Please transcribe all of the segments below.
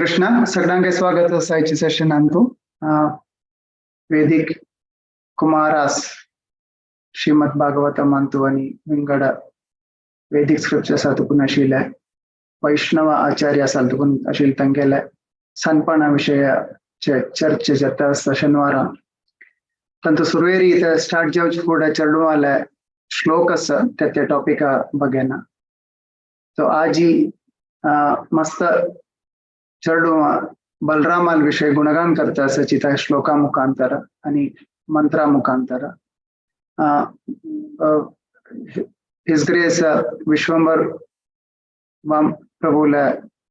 कृष्णा, सगळ्यांक स्वागत आसा आयच्या सेशनांतू. वेदिक कुमारास श्रीमद भागवतम अंतू आनी विंगड वेदिक स्क्रिप्चर्स तुकून आशिल्ले वैष्णव आचार्य आसा तुकून आशिल्ले तांगेले सनपणा विशय चर्चे जाता आसता शेनवारा. तांतू सुरवेरी इथं स्टार्ट जावचे फुडें चेडवाले श्लोक आसा त्या त्या टॉपिका बगेना. तो आजी मस्त चेडवा बलरामाल विषय गुणगान करता आसा त्या श्लोका मुखांतर आणि मंत्रा मुखांतर. His grace Vishwambhar वाम प्रभूला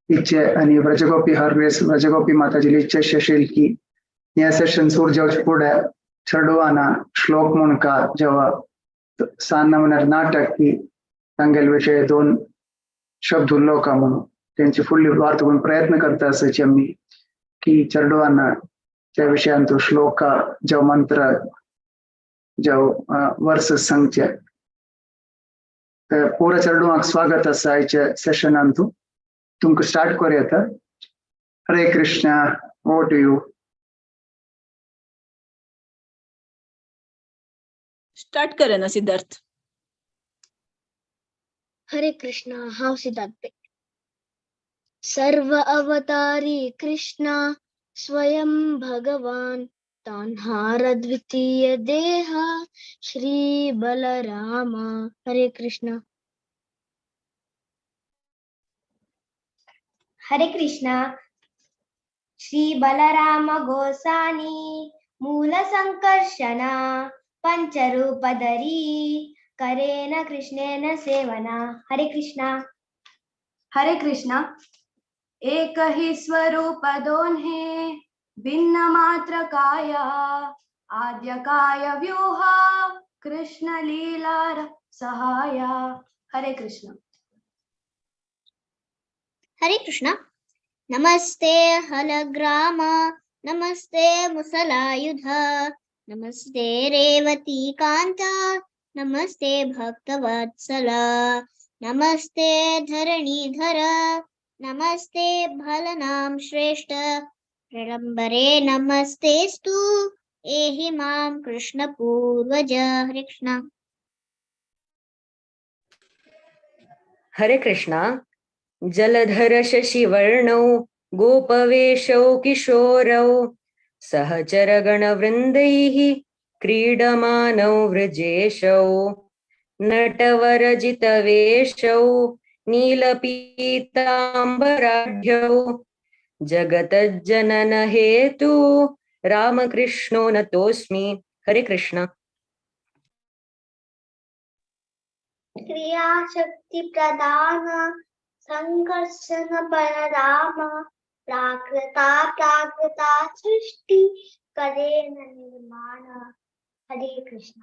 इच्छे आणि व्रजगोपी हर ग्रेस व्रजगोपी माताजी इच्छे असेल की या सेशन सुरू जावचे फुडें चेडवाना श्लोक म्हणका जेव्हा सान म्हणल्यार नाटक की तांगेले विषय दोन शब्द उलोवका म्हणून त्यांची फुडली वार्त करून प्रयत्न करता आसाची आमी की चेडवाना त्या विशयांत श्लोक जेव मंत्र जेव वर्स सांगचे. पुरा चेडवांक स्वागत आसा आयच्या सेशनांतू. तुमकां स्टार्ट करूं. Hare Krishna, over to you. Start करे ना सिद्धार्थ. हरे कृष्णा, हांव सिद्धार्थ. सर्व अवतारी कृष्णा स्वयं भगवान, तान्हार द्वितीय देहा श्री बलरामा. हरे कृष्णा. हरे कृष्णा. श्री बलराम गोसानी मूल संकर्षणा पंचरूपधरी करेन कृष्णेन सेवना. हरे कृष्णा. हरे कृष्णा. एक ही स्वरूप दोन्हे भिन्न मात्र काया, आद्य काय व्यूहा कृष्ण लीला सहाया. हरे कृष्ण. हरे कृष्णा. नमस्ते हलग्राम, नमस्ते मुसलायुध, नमस्ते रेवती कांत, नमस्ते भक्तवत्सल, नमस्ते धरणीधर, नमस्ते भलनाम श्रेष्ठ, प्रलंबरे नमस्तेस्तु एहि मां कृष्ण पूर्वज. हरे कृष्णा. हरे कृष्णा. जलधर शशिवर्णौ गोपवेशौ किशोरौ सहचरगणवृन्दैः क्रीडमानौ व्रजेशौ नटवरजितवेशौ नीलपीताम्बराढ्यौ जगतज्जनन हेतु रामकृष्णो नतोऽस्मि. हरे कृष्ण. क्रिया शक्ति प्रदान संकर्षण बलराम, प्राकृता प्राकृता सृष्टि करेण निर्माण. हरे कृष्ण.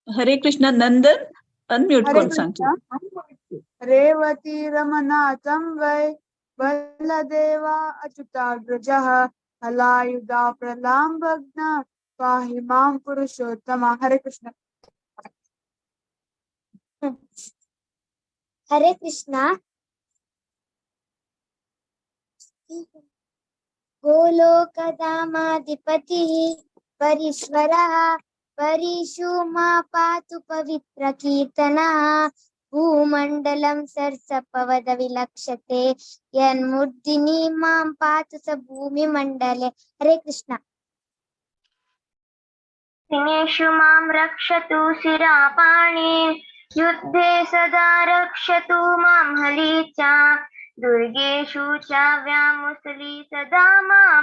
हरे कृष्ण. नंदन अनम्यूट करून सांगतो. रेवती रमनाथं वै बलदेवा अच्युताग्रजः हलायुधा प्रलांभग्न पाहि मां पुरुषोत्तम. हरे कृष्ण. हरे कृष्णा. गोलोकधामाधिपतिः परीश्वरः परीशु मा पातु पवित्र कीर्तनः, भूमंडलं सर्सपवद विलक्षते यन्मूर्धिनि मां पातु स भूमिमण्डले. हरे कृष्णा. दिनेषु मां रक्षतु शिरापाणि, युद्धे सदा रक्षतु मां हलीचा, दुर्गेषु च व्यामुसली सदा मां,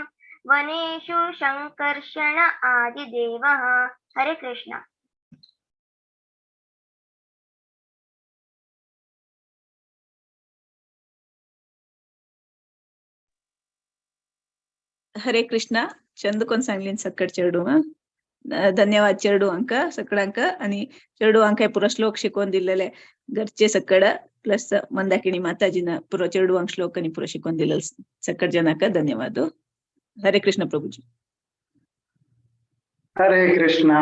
वनेषु शङ्कर्षण आदिदेवः. हरे कृष्णा. हरे कृष्णा. चंद कोण सांगलीन सक्कड चेडू. धन्यवाद चेडू अंक सगळ्यांक आणि चेडू अंक पुरो श्लोक शिकवून दिलेले घरचे सक्कड प्लस मंदाकिनी माताजीना पुरो चेडू अंक श्लोक आणि पुरो शिकवून दिलेले सक्कड जनाक धन्यवाद. हरे कृष्ण प्रभुजी. हरे कृष्णा.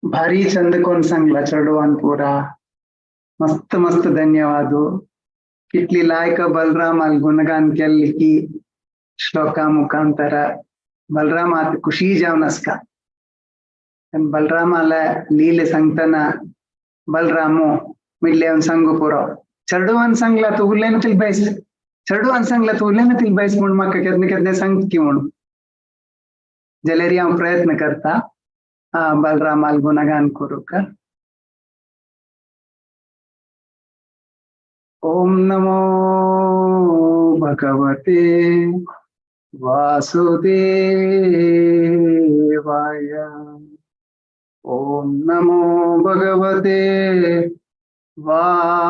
भारी चंद कोण सांगला चेडवान पुरा. मस्त मस्त धन्यवाद. कितली लायक बलरामाल गुणगान केल्ली की श्लोका मुखांतर बलराम आत खुशी जावन आसका. बलरामाला लीले सांगतना बलरामो मिडले सांगू पुरो चेडवान सांगला तूं उलयना तिल बैस, चेडवान सांगला तूं उलयना तिल बैस म्हूण म्हाका केन्ना केन्ना सांग की म्हणून जाल्यार हांव प्रयत्न करता बलरामाल गुणगान करूंक. ओम नमो भगवते वासुदेवाय. ओम नमो भगवते वासुदेवाय.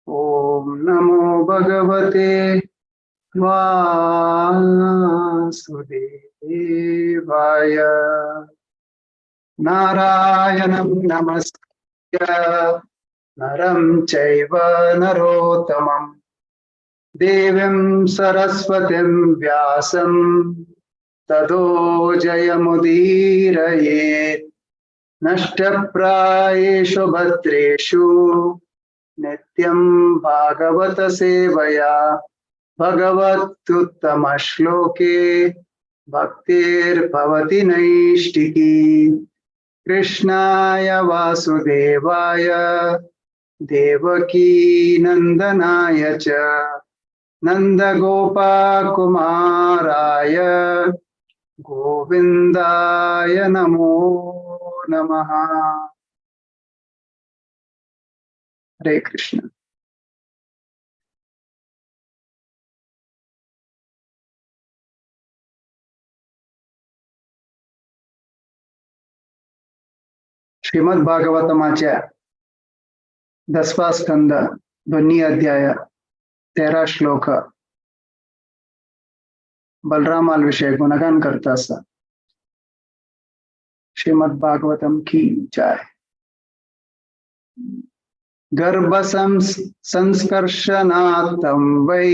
ओम नमो भगवते वासुदेवाय. नारायणं नमस्कृत्य नरं चैव नरोत्तमं देवीं सरस्वतीं व्यासं ततो जयमुदीरयेत्. नष्टप्रायेषु भद्रेषु नित्यं भागवत सेवया भगवत्युत्तमश्लोके भक्तिर्भवति नैष्टिकी. कृष्णाय वासुदेवाय देवकी नंदनाय च नंदगोपाकुमाराय गोविंदाय नमो नमः. हरे कृष्ण. श्रीमद भागवतमाच्या 10वा स्कंद दोन्ही अध्याय 13 श्लोक बलरामाल विषय गुणगान करता आसा. श्रीमद भागवतम की जय. गर्भ संस्कर्षणात्तं वै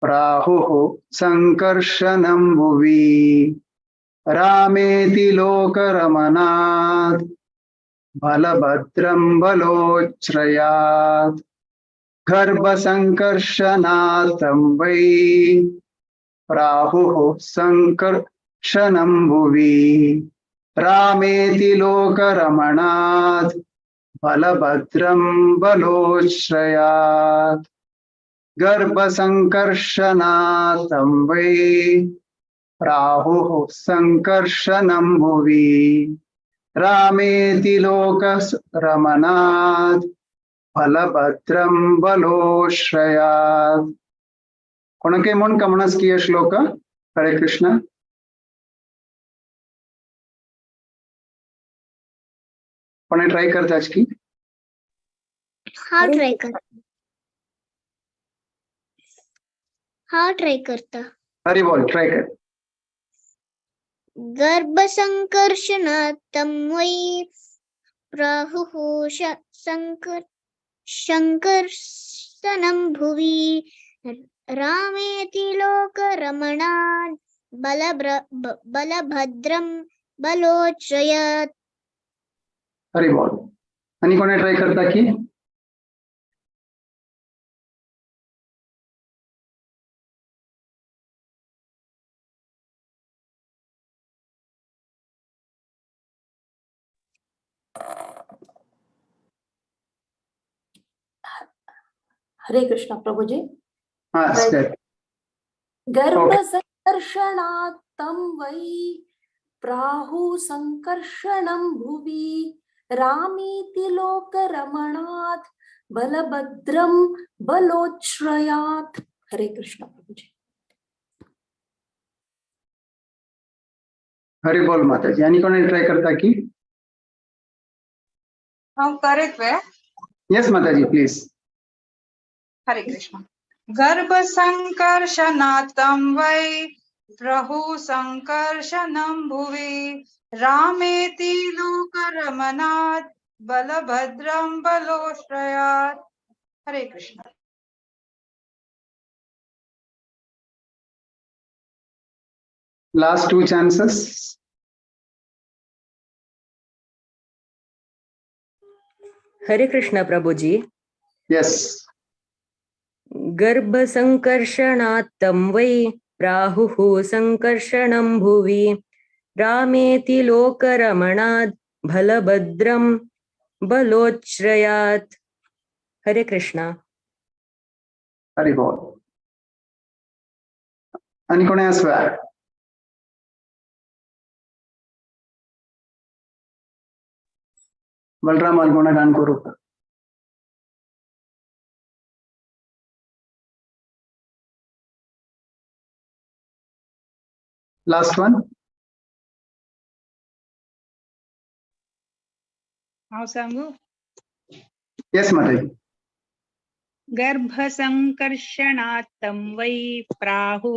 प्राहुः संकर्षणं भुवि रामेति लोकरमणात् बलभद्रं बलोच्छ्रयात्. गर्भ संकर्षणात्तं वै प्राहुः संकर्षणं भुवि रामेति लोकरमणात् बलभद्रं बलोच्छ्रयात्. गर्भ संकर्षणात्तं वै प्राहुः संकर्षणं भुवि रामेति लोकरमणात् बलभद्रं बलोश्रयात्. कोणाके म्हूण कमणस की श्लोक? हरे कृष्ण. कोणे ट्राय करता की? हा ट्राय करता. हा ट्राय करता. हरी बोल, ट्राय कर. गर्भ संकर्षणात्तं वै प्राहुः संकर्षणं भुवि रामेति लोकरमणात् बलभद्रं बलोच्छ्रयात्. हरी बोल. आणि कोणी ट्राय करता की? हरे कृष्ण प्रभुजी. हाँ, गर्भ संकर्षणात्तं वै प्राहु संकर्षणं भुवि रामेति लोकरमणात् बलभद्रं बलोच्छ्रयात्. हरे कृष्ण प्रभुजी. हरे बोल माताजी. आणि कोणी ट्राय करता की? हांव करेक्ट वे? येस माताजी, प्लीज. हरे कृष्ण. गर्भ संकर्षणात्तं वै प्रहु संकर्षणं भुवि रामेति लोकरमणात् बलभद्रं बलोश्रयात्. हरे Krishna. Last two chances. Hare Krishna Prabhuji. Yes. गर्भ संकर्षणात् तं वै प्राहुः संकर्षणं भुवि रामेति लोकरमणात् बलभद्रं बलोच्छ्रयात्. हरे कृष्णा. हरि बोल. आनी कोणी आसवा? बलराम गुणगान करू. Last one. हांव सांगू? येस माताजी. गर्भसंकर्षणात् तं वै प्राहु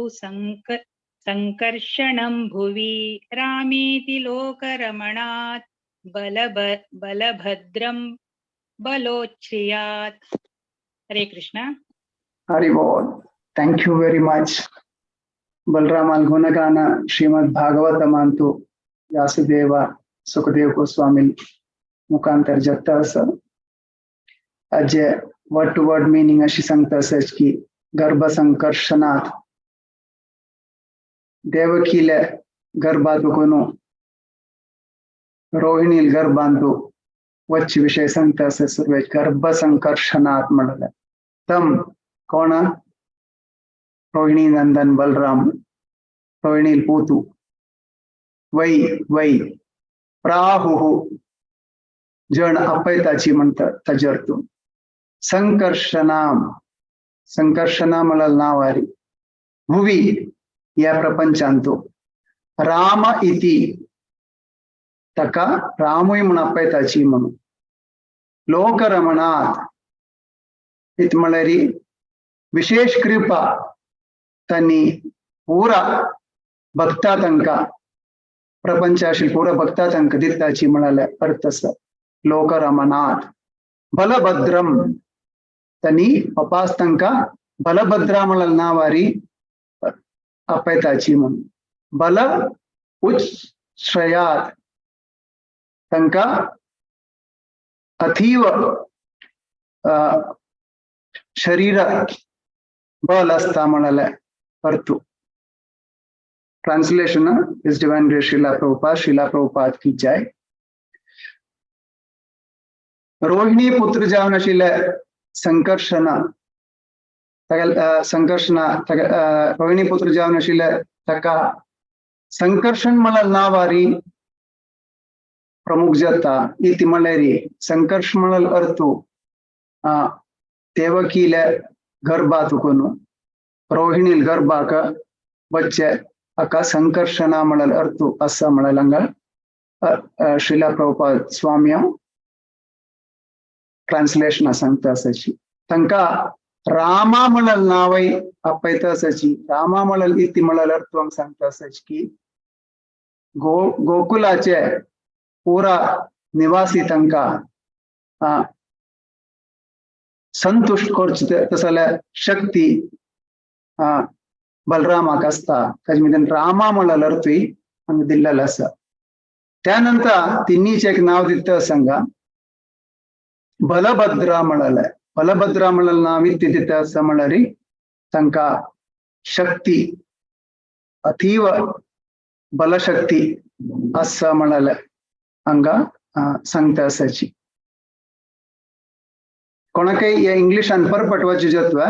संकर्षणं भुवि रामेति लोकरमणात् बलभद्रं बलोच्छ्रियात्. हरे कृष्णा. हरि बोल. Thank you very much. Balram गुणगान श्रीमद् भागवतमांतु व्यासदेव सुखदेव गोस्वामी मुखांतर जगता आसा. अजे वर्ड टू वर्ड मिनिंग अशी सांगता आसा की गर्भसंकर्षणात् देवकीले गर्भात कोणू रोहिणील गर्भांतु वच्च विषय सांगता आसा. सुरवेक गर्भसंकर्षणात् म्हणले तम कोण? रोहिणी नंदन बलराम रोहिणी पूतु वै वै प्राहुः जण अपयताची म्हणतात तजर्तु संकर्षणाम संकर्षणा म्हणल नाव आरी भुवी या प्रपंचांतु राम इति तका रामुय म्हण अपयताची म्हणून लोकरमणात इत म्हळ्यारी विशेष कृपा त्यांनी पुरा भक्ता तांकां प्रपंचाशी पुरा भक्ता तांकां दिताची म्हळ्यार अर्थ आसा. लोकरमणात बलभद्रम त्यांनी अपास तांकां बलभद्रा म्हळ्यार नांवारी अपयताची म्हणून बल उच्छ्रयात तांकां अतीव शरीर बल असता म्हळ्यार अर्थ. Translation is divine grace Srila Prabhupada. Srila Prabhupada की जय. रोहिणी पुत्र जावन आशिल्ले संकर्षणा संकर्षणा रोहिणी पुत्र जावन आशिल्ले ताका संकर्षण म्हळ्यार नांवारी प्रमुख जाता. इति म्हळ्यारी संकर्ष म्हळ्यार अर्थ देवकीले गर्भात कोणू रोहिणील गर्भाक बच्चे अका संकर्षणा म्हळ्यार अर्थ आसा म्हळ्यार हांगा श्रीला प्रभुपाद स्वामी ट्रान्सलेशन सांगता आसाची. तांकां रामा म्हळ्यार नांवय आपयता आसाची. रामा म्हळ्यार इति म्हळ्यार अर्थ हांगा सांगता आसाची की गोकुलाचे पुरा निवासी तांकां संतुष्ट करचे तसो जाल्यार शक्ती बलरामाक आसता. ताजे मदीं रामा म्हळ्यार अर्थूय हांगा दिल्लेलो आसा. त्यानंतर तिन्हीचें एक नांव दिता सांगा बलभद्रा म्हळ्यार. बलभद्रा म्हळ्यार नांव इत्तें दिता आसा म्हळ्यार तांकां शक्ती अतीव बलशक्ती आसा म्हळ्यार हांगा सांगता आसाची. कोणाकय हे इंग्लिशान परपटवाची जातवा?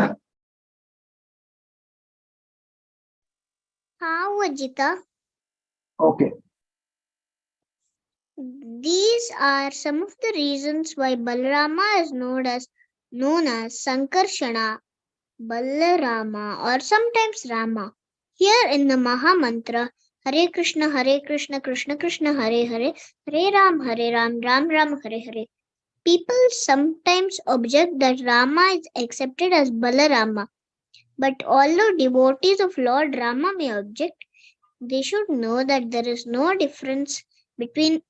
हांव वजिता. Okay. These are some of the reasons why Balarama is known as Sankarshana, Balarama, or sometimes Rama. Here in the Mahamantra, Hare Krishna, Hare Krishna, Krishna Krishna, Hare Hare, Hare Ram, Hare Ram, Ram Ram, Hare Hare. People sometimes object that Rama is accepted as Balarama. But although devotees of Lord Rama may object, they should know that there is no difference between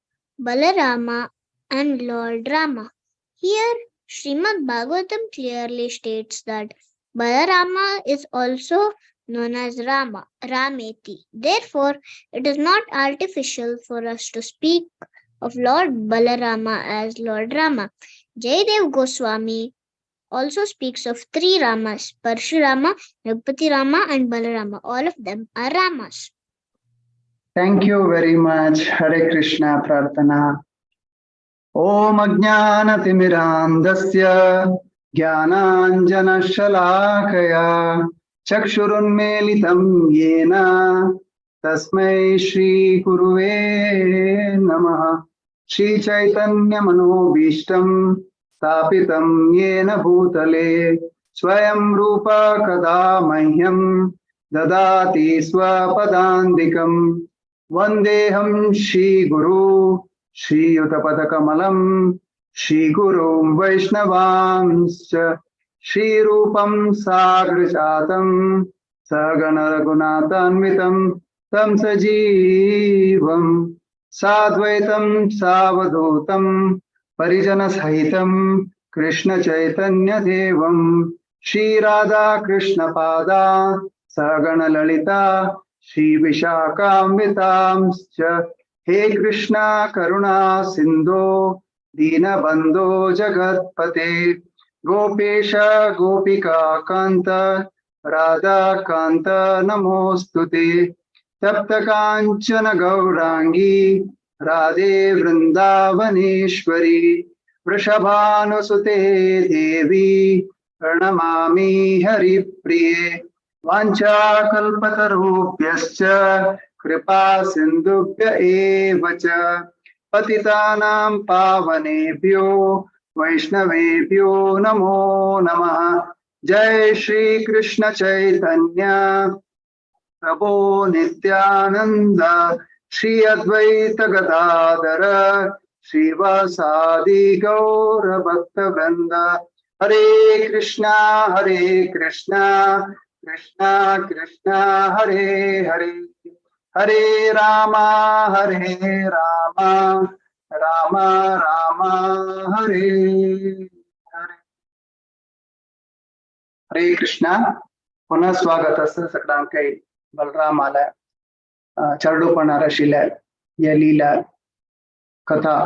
Balarama and Lord Rama. Here, Srimad Bhagavatam clearly states that Balarama is also known as Rama, Rameti. Therefore, it is not artificial for us to speak of Lord Balarama as Lord Rama. Jayadev Goswami also speaks of three Ramas, Parshurama, Raghupati Rama, and Balarama. All of them are Ramas. Thank you very much. Hare Krishna Prarthana. Om Ajnana Timirandasya Jnananjana Shalakaya Chakshurunmelitam Yena Tasmai Shri Guruve Namaha. Shri Chaitanya Manobishtam Stapitam Yena Bhutale Swayam Rupa Kada Mahyam Dadati Swapadandikam Vandeham Shri Guru Shri Yutapadakamalam Shri Gurum Vaishnavamscha Shri Rupam Sagrajatam Sagana Raghunathanvitam Tam Sajivam Sadvaitam Savadhutam Parijana Sahitam Krishna Chaitanya Devam Shri Radha Krishna Pada Sagana Lalita Shri Vishakamvitamscha He Krishna Karuna Sindhu Deenabandho Jagatpate Gopesha Gopika Kanta Radha Kanta Namostute Tapta Kanchana Gaurangi Radhe Vrindavaneshwari Vrishabhanusute Devi Pranamami Haripriye Vancha Kalpatarubhyascha Kripa Sindhubhya Evacha Patitanam Pavanebhyo Vaishnavebhyo Namo Namaha. Jai Shri Krishna Chaitanya Prabhu Nityananda Shri Advaita Gadadhara Shri Vasadi Gaura Bhakta Vrinda. Hare Krishna Hare Krishna Krishna Krishna Hare Hare Hare Rama Hare Rama Rama Rama Hare Hare. Hare Krishna. पुनः स्वागत आसा सगळ्यांकय बलरामाला चेडूपणार आशिल्ल्या ह्या लीला कथा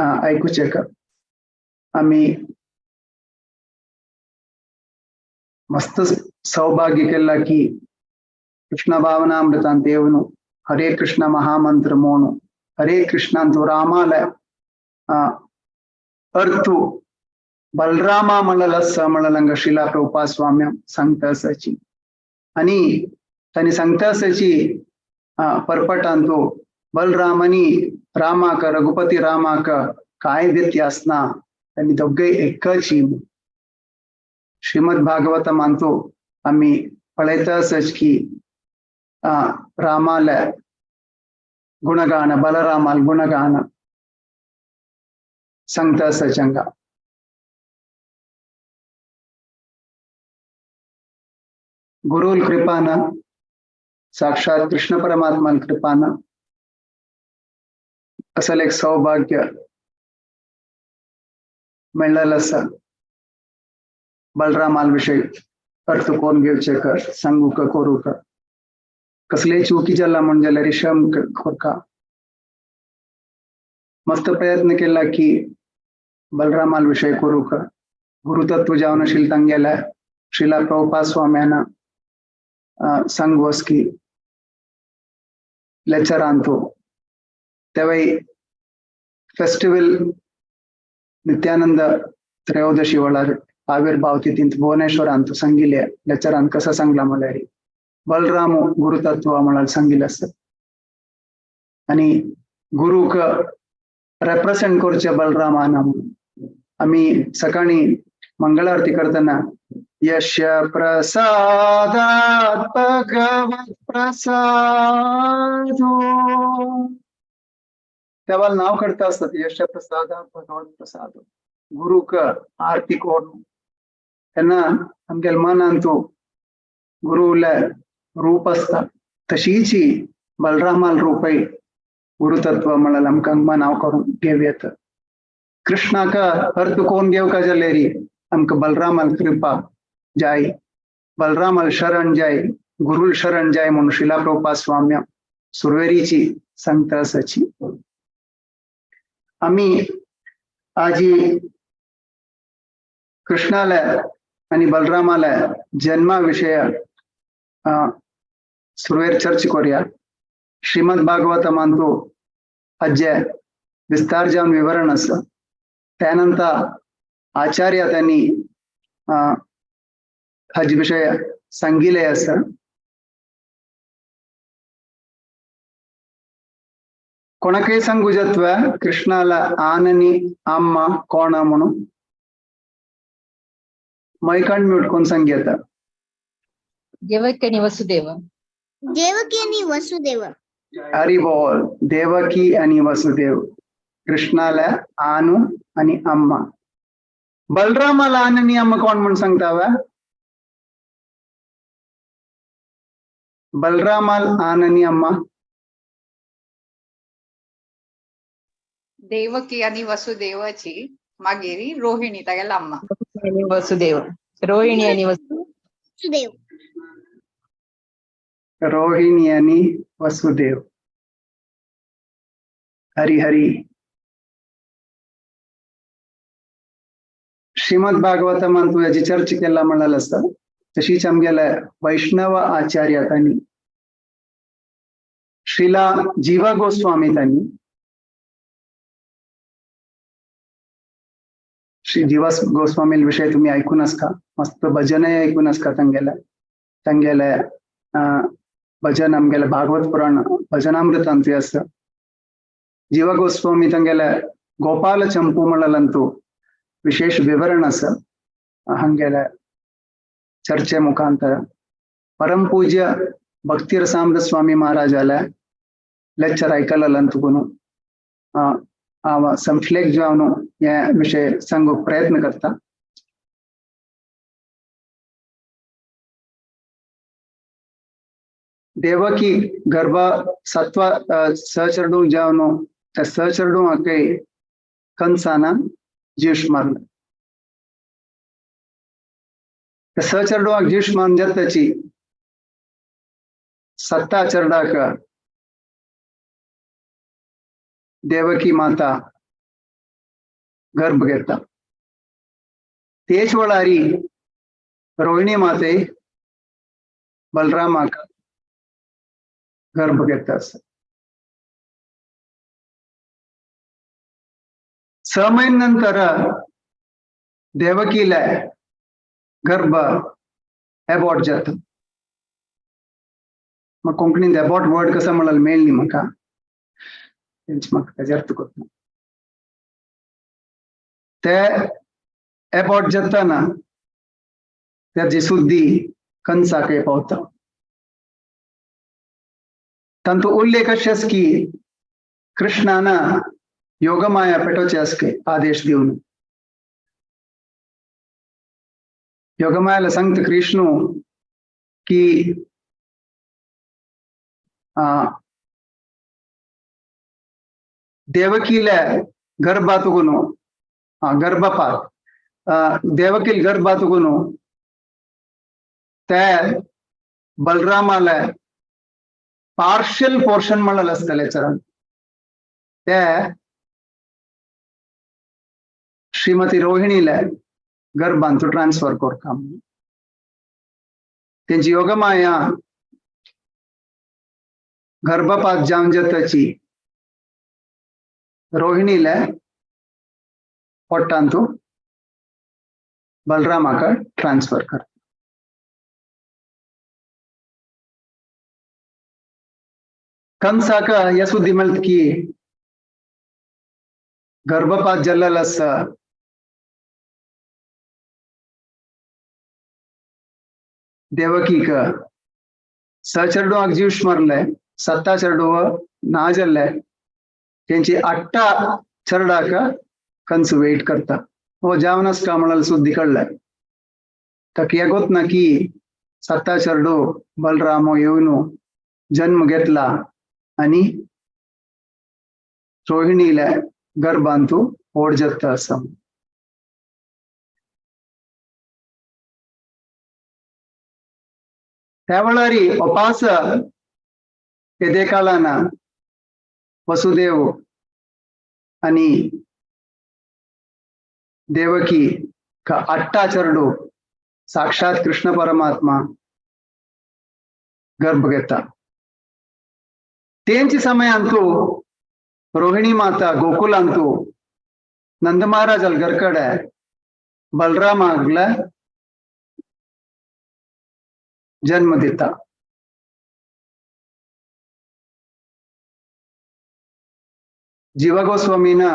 आयकुचे आमी मस्त सौभाग्य केला की कृष्ण भावनामृतांत येवन हरे कृष्ण महामंत्र म्हणून हरे कृष्णांतु रामाला अर्थू बलरामा म्हणल आसा म्हणल हांगा श्रीला प्रभुपाद स्वामी सांगता आसाची आनी तांणी सांगता आसाची परपटांतु बलरामानी रामाक रघुपती रामाक काय व्यत्यास ना, तांणी दोगय एकच. श्रीमद भागवतमांतु आमी पळयता आसाच की रामाले गुणगान बलरामाल गुणगान सांगता आसाच हांगा. गुरुल कृपान साक्षात कृष्ण परमात्मान कृपान असल एक सौभाग्य मेळ्ळेलें आसा बलरामाल विशय अर्थ कोण घेवचे कर सांगूक करूक कसलेय चुकी जाला म्हण जाल्यार श्रम करका. मस्त प्रयत्न केला की बलरामाल विशय करूक. गुरुतत्व जावन आशिल्लें तांगेल्या श्रीला प्रभुपाद स्वाम्यान सांगोस की लेक्चरांतु तेवय फेस्टिवल नित्यानंद त्रयोदशी वेळार आविर्भाव तिथींत भुवनेश्वरांत सांगिल्ले लेक्चरांत कसो सांगला म्हळ्यार बलराम गुरुतत्व म्हळ्यार सांगिल्लें आसा आनी गुरूक रेप्रेसेंट करचें बलरामान म्हणून आमी सकाळीं मंगळारती करतना यस्य प्रसादात् भगवत् प्रसादो तेव्हा नाव करता असतात यस्य प्रसादात् भगवत् प्रसादो. गुरूक आरती करून तेन्ना आमगेल्या मनांत गुरुले रूप आसता तशीच बलरामाल रूपय गुरुतत्व म्हळ्यार आमकां मनाव करून घेवं येता. कृष्णाक अर्थ कोण घेवका जाल्यार आमकां बलरामाल कृपा जाय. बलरामाल शरण जाय, गुरुल शरण जाय म्हणून श्रीला प्रभुपाद स्वामी सुरवेरीची सांगता आसाची. आमी आजी कृष्णाला आणि बलरामाला जन्मा विषय सुरवेर चर्च करूया. श्रीमद भागवतमांतु अज्जे विस्तार जावन विवरण आसा. त्यानंतर आचार्य त्यांनी हाजे विषय सांगिल्ले आसा. कोणाकय सांगू जातवा कृष्णाला आननी आम्मा कोणा म्हणून मैकांड म्यूट कोण सांगता? देवकी आणि वसुदेव. देवकी आणि वसुदेव. हरी बोल. देवकी आणि वसुदेव कृष्णाला आनू आणि अम्मा. बलरामाला आननी अम्मा कोण म्हणून सांगता वा? बलरामाल आननी अम्मा देवकी आणि वसुदेवाची मागेरी रोहिणी तागेला अम्मा. वसुदेव, रोहिणी आणि वसुदेव. रोहिणी आणि वसुदेव. हरी हरी. श्रीमद भागवतमान याची चर्चा केला म्हणाल असता तशीच आमगेल्या वैष्णव आचार्य तांणी श्रीला जीवा गोस्वामी तांणी श्री जीवा गोस्वामी विषय तुम्ही ऐकून असता, मस्त भजनही ऐकून असता. तांगेल्या तांगेल्या भजन आमगेले भागवत पुराण भजनामृतांतू आसा. जीवा गोस्वामी तांगेल्या गोपाल चंपू म्हणलांतू विशेष विवरण आसा हांगेल्या चर्चे मुखांतर. परमपूज्य भक्तिरसामृत स्वामी महाराजाल्या लेक्चर आयकलें तुकून हांव संफ्लेक जावन हे विशय सांगूंक प्रयत्न करता. देवकी गर्भ सत्व सहचरडू जावन त्या सहचरडू हाका कंसाना जीव मारले. त्या सहचरडवाक जीव मारून जाताची सत्ता चरडाक देवकी माता गर्भ घेता. तेच वेळारी रोहिणी माते बलरामाक गर्भ घेता. 6 महिन्यानंतर देवकीला गर्भ एबॉट जाता. मग कोंकणीत एबॉट वर्ड कसा म्हणाल मेळ न्ही म्हाका, तेंच म्हाका ताजे अर्थ करता. ते एबॉट जाताना त्याची सुद्दी कंसाक पावता. तांतू उल्लेख अशें आसा की कृष्णान योगमाया पेटोवचे आसा आदेश दिवन योगमायाला सांगता कृष्णू की देवकीला गर्भातून गर्भपात देवकील गर्भातून त्या बलरामाला पार्शियल पोर्शन म्हणलं आसतलें चरण त्या श्रीमती रोहिणीला गर्भांतू ट्रान्सफर करता. तेंची योगमाया गर्भपात जावन जाताची रोहिणीला पोटांतू बलरामाक ट्रान्सफर करता. कंसाक हे सुद्दी मेळटा की गर्भपात जाल्लो आसा देवकीक 6 चेडवांक जीव मारले, 7 चेडव ना जाल्ले, तेंची 8 चेरडाक कंस वेट करता. हो जावन आसता म्हळ्यार सुद्दी कळ्ळें. ताका हें गोत ना की 7 चेडो बलराम येवन जन्म घेतला आनी रोहिणील्या गर्भांतू व्हड जाता आसा. त्या वेळारी उपास येदे काळान वसुदेव आनी देवकी का आट्टा चेडू साक्षात कृष्ण परमात्मा गर्भ घेता. तेंचे समयांतू रोहिणी माता गोकुलांतू नंद महाराजाल घरकडे बलरामागला जन्म दिता. जीवा गोस्वामीना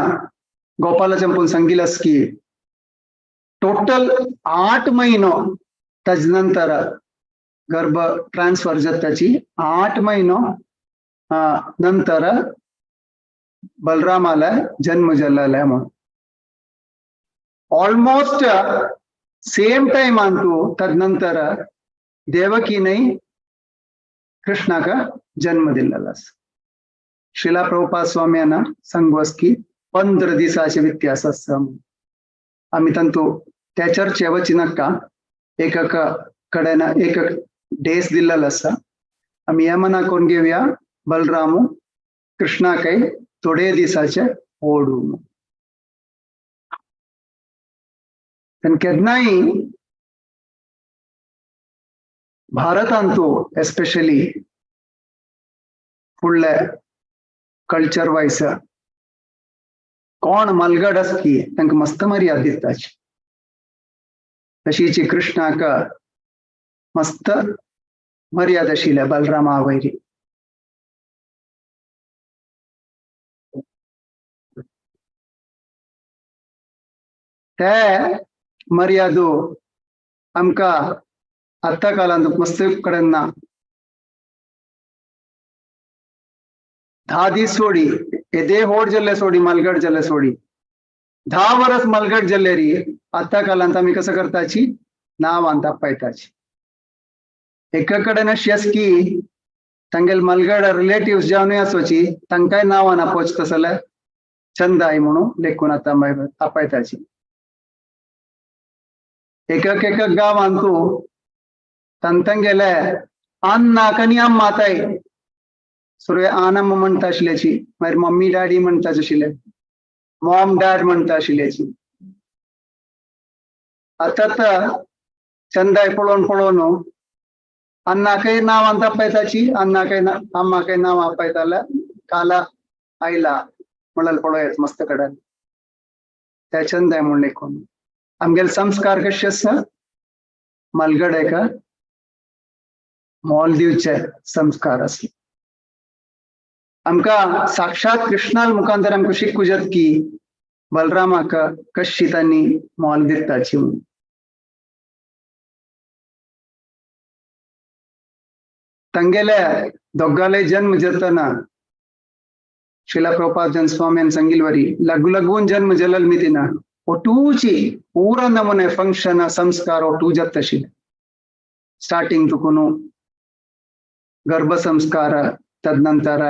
गोपाला चंपून सांगिलस की टोटल 8 महिनो तज नंतर गर्भ ट्रान्सफर जाताची 8 महिनो नंतर बलरामाला जन्म जाल्ला म्हणून. ऑलमोस्ट सेम टाइम अंतू तदनंतर देवकीने कृष्णाक जन्म दिल्ला. श्रीला प्रभुपाद स्वाम्यांना सांगवस की 15 दिसाचे व्यत्यास आसा. आमी तांतू त्या चर्चे वची नाका, एक कडेन एक डेस दिल्लेलो आसा. आमी हे मना कोण घेवया बलरामू कृष्णाकय थोडे दिसाचे ओडू. केन्नाय भारतांतू एस्पेशली फुडले कल्चर वायज कोण मलगड आसकी तांकां मस्त मर्याद दिताची. तशीची कृष्णाक मस्त मर्याद आशिल्ल्या बलरामा वयरी. ते मर्यादो आमकां आतां काळांत मस्त कडेन ना. 10 दीस सोडी येदे होड जाल्ले सोडी मालगड जाल्ले सोडी 10 वरस मालगड जाल्ले री आतां काळांत आमी कसं करताची नांवान तापयताची. एका कडेन अशी आसा की तांगेले मालगड रिलेटिव्स जावनूय आसोची तांकांय नांवान आपोवचें तसो जाल्यार चंदाय म्हणून लेखून आतां आपयताची. एक एक गांवांतू तांगेले अन्नाक आनी अम्माताय सुरवे आनम्म म्हणटा आशिल्ल्याची, मागीर मम्मी डॅडी म्हणटा आशिल्ले, मॉम डॅड म्हणटा आशिल्ल्याची. आतां आतां चंदाय पळोवन पळोवन अन्नाकय नांवान तापयताची, अन्नाकय अम्माकय नांव आपयताले काला आयला म्हणल्यार पळोवया मस्त कडेन त्या चंदाय म्हूण लेखून. आमगेले संस्कार कशे आसा मालगडेक मोल दिवचे संस्कार आसले. आमकां साक्षात कृष्णाल मुखांतर आमकां शिकूं जाता की बलरामाक कशी तांणी मोल दिताची म्हणून. तांगेल्या दोगांले जन्म जातना श्रीला प्रभुपाद जन स्वाम्यान सांगिल्ले लागू लागून जन्म जाल्लो मितीना ಒಟ್ಟೂಚಿ ಪೂರ ನಮೂನೆ ಫಂಕ್ಷನ್ ಸಂಸ್ಕಾರ ಒಟ್ಟು ಜತ್ತಶಿಲೆ. ಸ್ಟಾರ್ಟಿಂಗ್ ತುಕುನು ಗರ್ಭ ಸಂಸ್ಕಾರ, ತದನಂತರ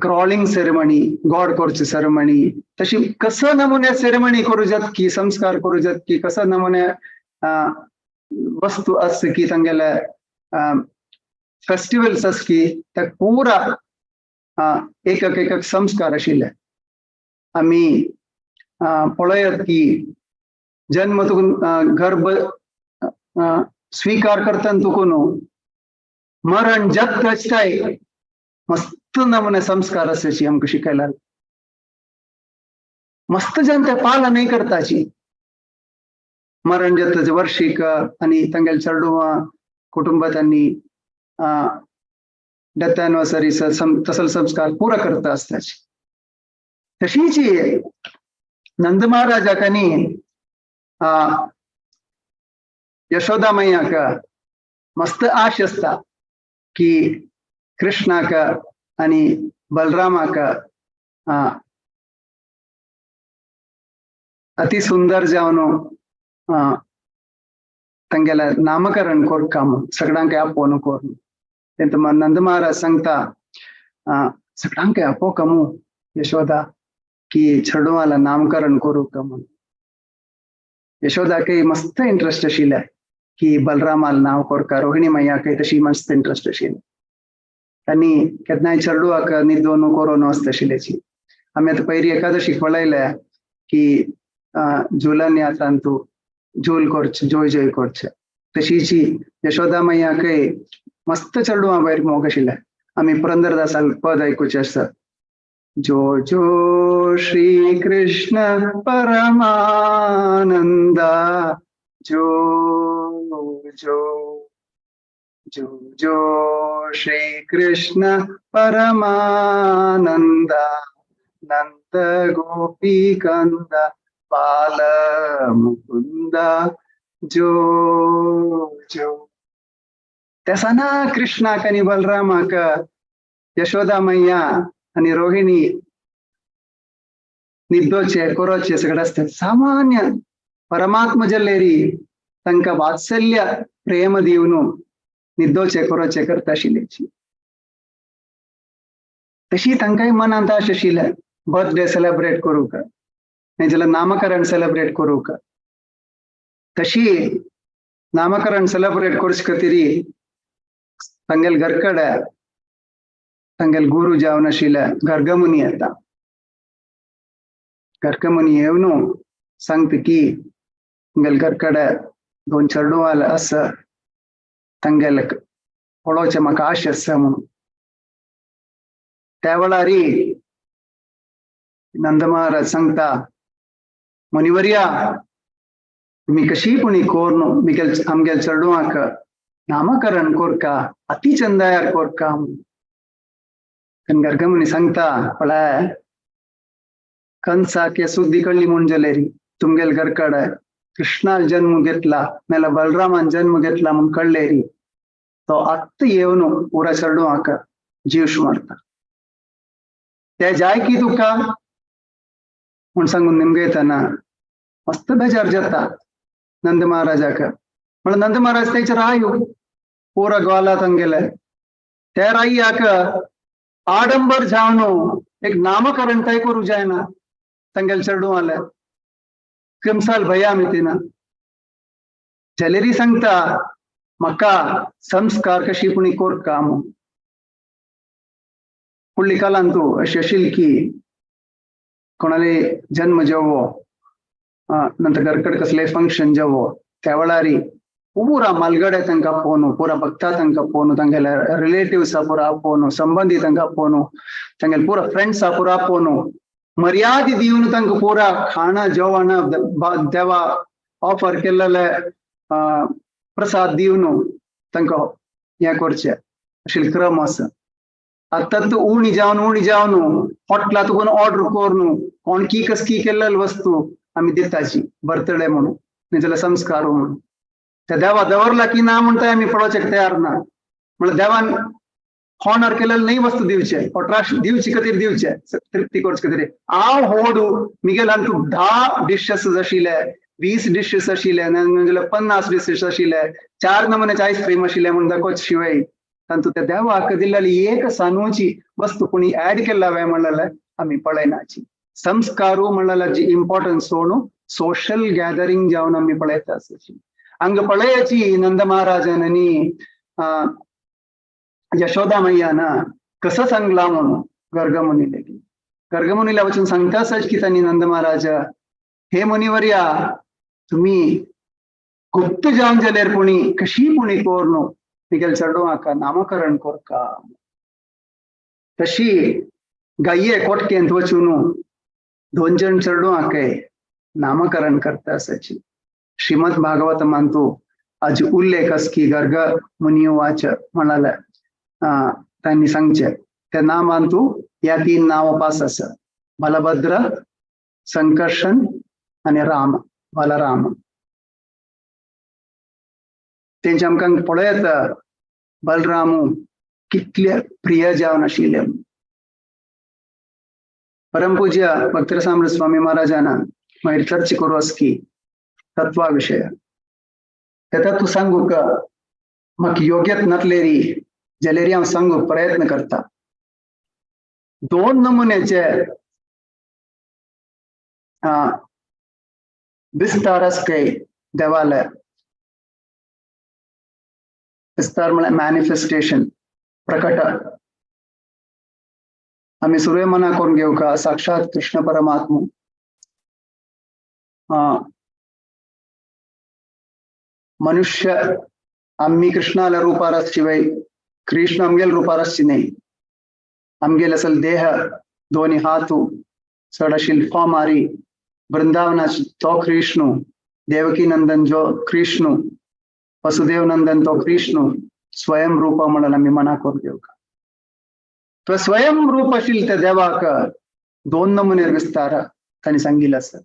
ಕ್ರಾಲಿಂಗ್ ಸೆರೆಮನಿ, ಗಾಡ್ ಕೊರ್ची सेरेमनी, तशी कसं नमुने सेरेमनी करू जात की संस्कार करू जात की कसं नमुने वस्तू आसता की तांगेले फेस्टिवल्स आस की त्या पुरा एक एक संस्कार आशिल्ले. आमी पळयात की जन्म तुकून गर्भ स्वीकार करतना तुकून मरण जात मस्त नमुने संस्कार आसाची आमकां शिकयला. मस्त जन ते पालनय करताची. मरण जाता वर्षीक आनी तांगेले चेडवां कुटुंब तांणी डेथ एनिवर्सरी तसले संस्कार पुरा करता आसताची. तशीच नंद महाराजाक आनी यशोदा मैयाक मस्त आश आसता की कृष्णाक आनी बलरामाक अति सुंदर जावन तांगेलें नामकरण कोरका म्हूण सगळ्यांक आपोवन कोरून. तेन्ना नंद महाराज सांगता सगळ्यांक आपोवका मू यशोदा की चेडवाला नामकरण करूका म्हूण. यशोदाकय मस्त इंट्रस्ट आशिल्लें. की बलरामाल नांव कोरका. रोहिणी मैयाकय तशी मस्त इंट्रस्ट आशिल्ली आनी केन्नाय चेडवाक न्हिदोवन कोरोन वचता आशिल्ल्याची. आमी आतां पयली एकादशी पळयल्या की झुलन यात्रांतू झूल करचे, जोय जोय करचे. तशीची यशोदा मैयाकय मस्त चेडवां भायर मोग आशिल्लें. आमी पुरंदरदासाल पद आयकुचें आसा, जो जो श्री कृष्ण परमानंदा, जो जो जो जो श्री कृष्ण परमानंदा, नंद गोपी कंदा बाल मुकुंदा, जो जो. तेसना कृष्णाक आनी बलरामाक यशोदा मैया आनी रोहिणी निद्दोचे कोरोचे सगळें आसता. सामान्य परमात्म जल्लेरी तांकां वात्सल्य प्रेम दिवन निद्दोचे कोरोचे करता आशिल्ल्याची. तशी तांकांय मनांत आश आशिल्लें बर्थडे सेलेब्रेट करूंक, नाजाल्यार नामकरण सेलेब्रेट करूंक. तशी नामकरण सेलेब्रेट करचे खातीर तांगेले घरकडे तांगेले गुरू जावन आशिल्ले गर्गमुनी येता. गर्गमुनी येवन सांगता की तांगेले घरकडे दोन चेडवां आसा, तांगेले पळोवचें म्हाका आश आसा म्हणून. त्या वेळार नंद महाराज सांगता, मुनिवर्या तुमी कशी पुणी कोर न्हू आमगेले चेडवांक नामकरण कोरका, अति चंदायार कोरका. गर्गमुनी सांगता, पळय कंसाक सुद्दी कळ्ळी म्हूण जालेरी तुमगेले घरकडे कृष्णान जन्म घेतला नाल्यार बलरामान जन्म घेतला म्हूण कळ्ळेरी, तो आत्तां येवन पुरा चेडवांक जीव मारता. ते जाय की तुका म्हूण सांगून निमगयतना मस्त बेजार जाता नंद महाराजाक. म्हणल्यार नंद महाराज तेचे रायू पुरा ग्वाला तांगेले त्या राय्याक आडंबर जावन एक नामकरण तय करूं जायना तांगेले चेडवाले किमसाल भया आमी तिना. जलेरी सांगता म्हाका संस्कार कशी पुणी कोरका म्हूण. फुडली कालान तूं अशी आशिल्ली की कोणाले जन्म जेवो नंतर घरकड कसले फंक्शन जेवो त्या वेळार पुरा मालगडे तांकां आपोवन, पुरा भक्ता तांकां आपोवन, तांगेले रिलेटिव्सा पुरा आपोवन, संबंदी तांकां आपोवन, तांगेले पुरा फ्रेंड्सा पुरा आपोवन, मर्याद दिवन तांकां पुरा खाणां जेवणां देवा ऑफर केल्ले प्रसाद दिवन तांकां हें करचें अशें क्रम आसा. आतां तूं उणी जावन उणी जावन हॉटला तुका ऑर्डर करून कोण की कस की केल्ले वस्तू आमी दिताची बर्थडे म्हणून नाजाल्यार संस्कार म्हणून. त्या देवा दवरला की ना म्हणटा आमी पळोवचें तयार ना. म्हणल्यार देवान ऑनर केलेले न्हय वस्तू दिवचे, ट्राश दिवचे खातीर दिवचे, तृप्ती करचे खातीर. हांव होडू मिगेलान तूं 10 डिशेस आशिल्ले, 20 डिशेस आशिल्ले, नाजाल्यार 50 डिशेस आशिल्ले, 4 नमुन्याचे आयस्क्रीम आशिल्ले म्हूण दाखोवचे शिवाय तातूंत त्या देवाक दिल्ली एक सानूची वस्तू कोणी ऍड केला वे म्हणलें आमी पळयनाची. संस्कारू म्हणलें जी इम्पॉर्टन्स सोडून सोशल गॅदरींग जावन आमी पळयता आसाची. हांगा पळयाची नंद महाराजान आनी यशोदा मैयान कसं सांगला म्हणून गर्गमुनीले. गर्गमुनीला वचून सांगता आसाच की तांणी नंद महाराज, हे मुनिवर्या तुम्ही गुप्त जावन जाल्यार पुणी कशी पुणी कोर न्हू मिगेल चेडवांक नामकरण कोरका. तशी गाये कोटकेंत वचून 2 जण चेडवांक नामकरण करता आसाची. श्रीमद भागवत मानतो आज उल्लेख आसा की गर्ग मुनी वाच म्हणाले तांणी सांगचे त्या नामांतू ह्या 3 नांवां पास आसा, बलभद्र, संकर्षण आनी राम, बलराम. तेंचे आमकां पळयता बलरामू कितले प्रिय जावन आशिल्ले. परमपूज्य भक्तरसामृत स्वामी महाराजान मागीर चर्चा करूं आसा की तत्वा विशय ते तत्व सांगूक म्हाका योग्यत नातलेरी जाल्यार हांव सांगूक प्रयत्न करता. 2 नमुन्याचे विस्तार आसा काय देवाले. विस्तार म्हळ्यार मॅनिफेस्टेशन, प्रकट. आमी सुरवे मना करून घेवका साक्षात कृष्ण परमात्मा मनुष्य आम्ही कृष्णाला रूपार आसची, कृष्ण आमगेल रूपार आसची न्ही. आमगेल असल देह, दोनी हातू चड आशिल्ली फॉर्म आरी वृंदावनाची तो कृष्णू, देवकी नंदन जो कृष्णू, वसुदेव नंदन तो कृष्णू स्वयं रूप म्हणून आमी मना करून घेवका. तो स्वयं रूप आशिल्ले त्या देवाक दोन नमुने विस्तार तांणी सांगिल्लो आसा.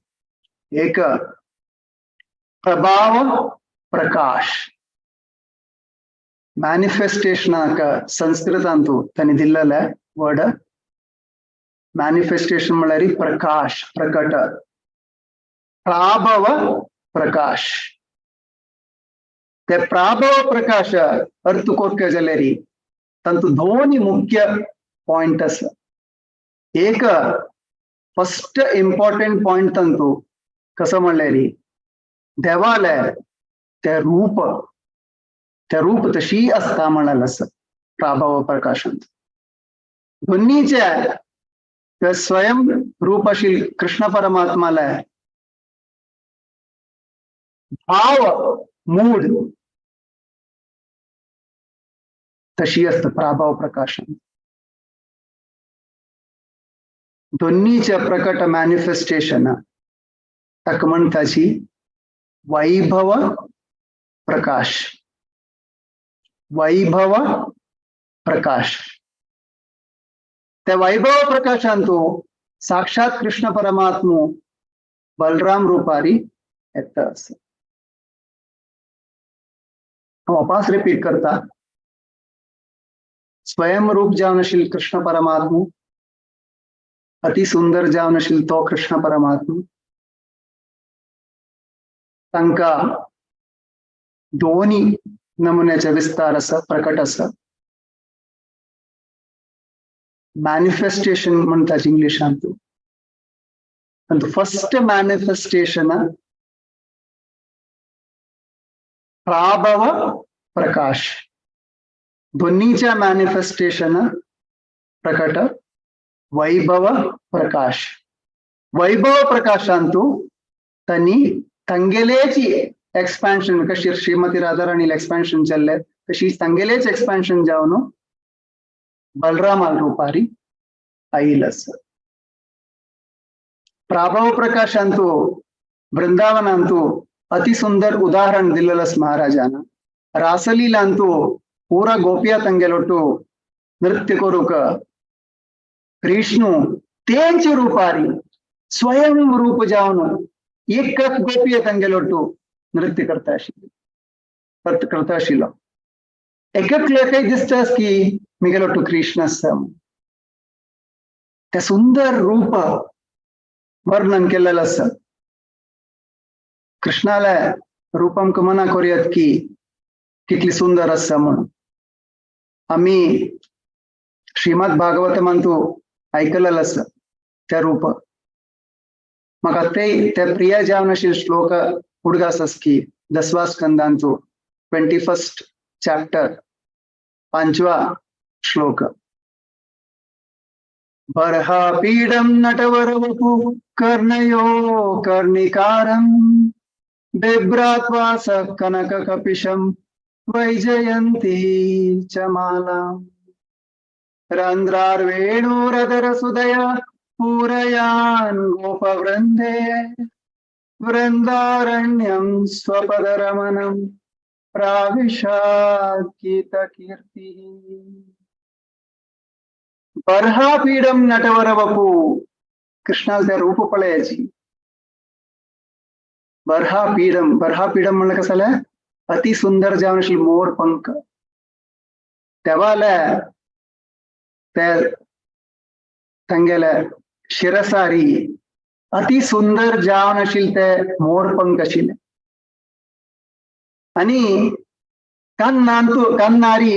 एक प्रभाव प्रकाश, मॅनिफेस्टेशनाक संस्कृतांतू तांणी दिल्लेले वर्ड मॅनिफेस्टेशन म्हळ्यार प्रकाश, प्रकट, प्राभव प्रकाश. ते प्राभव प्रकाश अर्थ कोरके जाल्यार तांतू दोन मुख्य पॉयंट आसा. एक फर्स्ट इम्पॉर्टंट पॉयंट तांतू कसो म्हणल्यार देवाले ते रूप, ते रूप तशी आसता म्हणलें आसा प्राभव प्रकाशांत. दोन्हीचे ते स्वयं रूप आशिल्ले कृष्ण परमात्माले भाव मूड तशी आसता प्राभव प्रकाशन. दोन्हीचे प्रकट मॅनिफेस्टेशन ताका म्हणटाची वैभव प्रकाश, वैभव प्रकाश. त्या वैभव प्रकाशांतू साक्षात कृष्ण परमात्मू बलराम रूपारी येता आसा. वापस रिपीट करता, स्वयं रूप जावन आशिल्ले कृष्ण परमात्मू, अति सुंदर जावन आशिल्लो तो कृष्ण परमात्मू, तांकां दोनी नमुन्याचे विस्तार आसा, प्रकट आसा. मॅनिफेस्टेशन म्हणटात इंग्लिशांत. फर्स्ट मॅनिफेस्टेशन प्राभव प्रकाश, दोन्हीच्या मॅनिफेस्टेशन प्रकट वैभव प्रकाश. वैभव प्रकाशांतू तांणी तांगेलेची एक्सपान्शन, कशी श्रीमती राधाराणीला एक्सपान्शन जाल्ले तशी तांगेलेच एक्सपान्शन जावन बलरामाल रूपारी आयिल्लो आसा. प्राभव प्रकाशांतू वृंदावनांतू अति सुंदर उदाहरण दिल्लें आसा महाराजान. रासलीलांतू पूरा गोपिया तांगेलोटू नृत्य करूक कृष्णू तेंचे रूपारी स्वयं रूप जावन एक गोपिया तांगेलोटू नृत्य करता आशिल्ली, करता आशिल्लो. एककल्याकय दिसता की मिगेलोटू कृष्ण आसा. ते सुंदर रूप वर्णन केल्लें आसा. कृष्णाले रूप आमकां मना करुयात की कितली सुंदर आसा म्हणून. आमी श्रीमद भागवतमांतू आयकलेलें आसा त्या रूप. म्हाका ते प्रिय जावन आशिल्ले श्लोक उडगास आसा की दसवा स्कंदांतू 21st chapter 5वा श्लोक. बर्हापीडं नटवरवपु कर्णयो कर्णिकारं बिभ्रात्वास कनक कपिशं वैजयंती च मालां रन्ध्रार्वेणुरधर सुदया पूरयान् गोपवृन्दे वृन्दारण्यं स्वपदरमणं प्राविशात् गीतकीर्तिः. बर्हापीडं नटवरवपु, कृष्णाल त्या रूप पळयाची. बर्हापीडम, बर्हापीडम म्हणलं कसं आलं, अति सुंदर जावन आशिल्ले मोर पंख. तेवाले त्या तांगेले शिरसारी अति सुंदर जावन आशिल्ले ते मोर पंख आशिल्ले. आणि कान्नांतू कान्नारी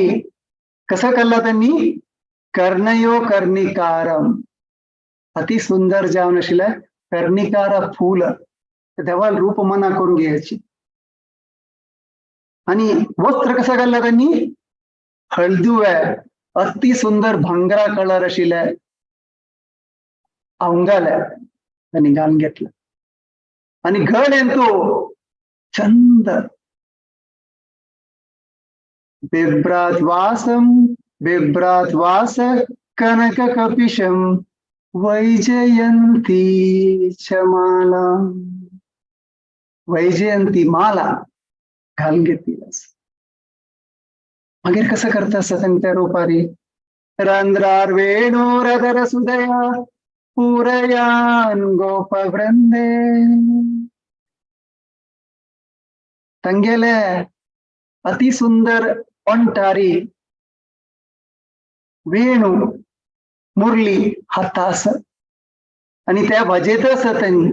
कसं केला त्यांनी, कर्णयो कर्णिकारम, अति सुंदर जावन आशिल्ले कर्णिकार फूल देवाल रूप मना करून घ्यायची. आणि वस्त्र कसं घातला त्यांनी? हळदुवे अति सुंदर भांगरा कलर आशिल्ले अवंगाले त्यांनी घालून घेतलं. आणि गळ्यान तो चंद बिभ्रात वासम बिभ्रात वास कनक कपिशम वैजयंती माला, वैजयंती माला घालून घेतली. मागीर कसं करता आसा तांणी त्या रुपारी? रंध्रार वेणुरधर सुदया पुरयान गोपवृंदे. तांगेले अति सुंदर ओंठारी वेणू मुरली हाता आसा आनी त्या वाजयत आसा तांणी.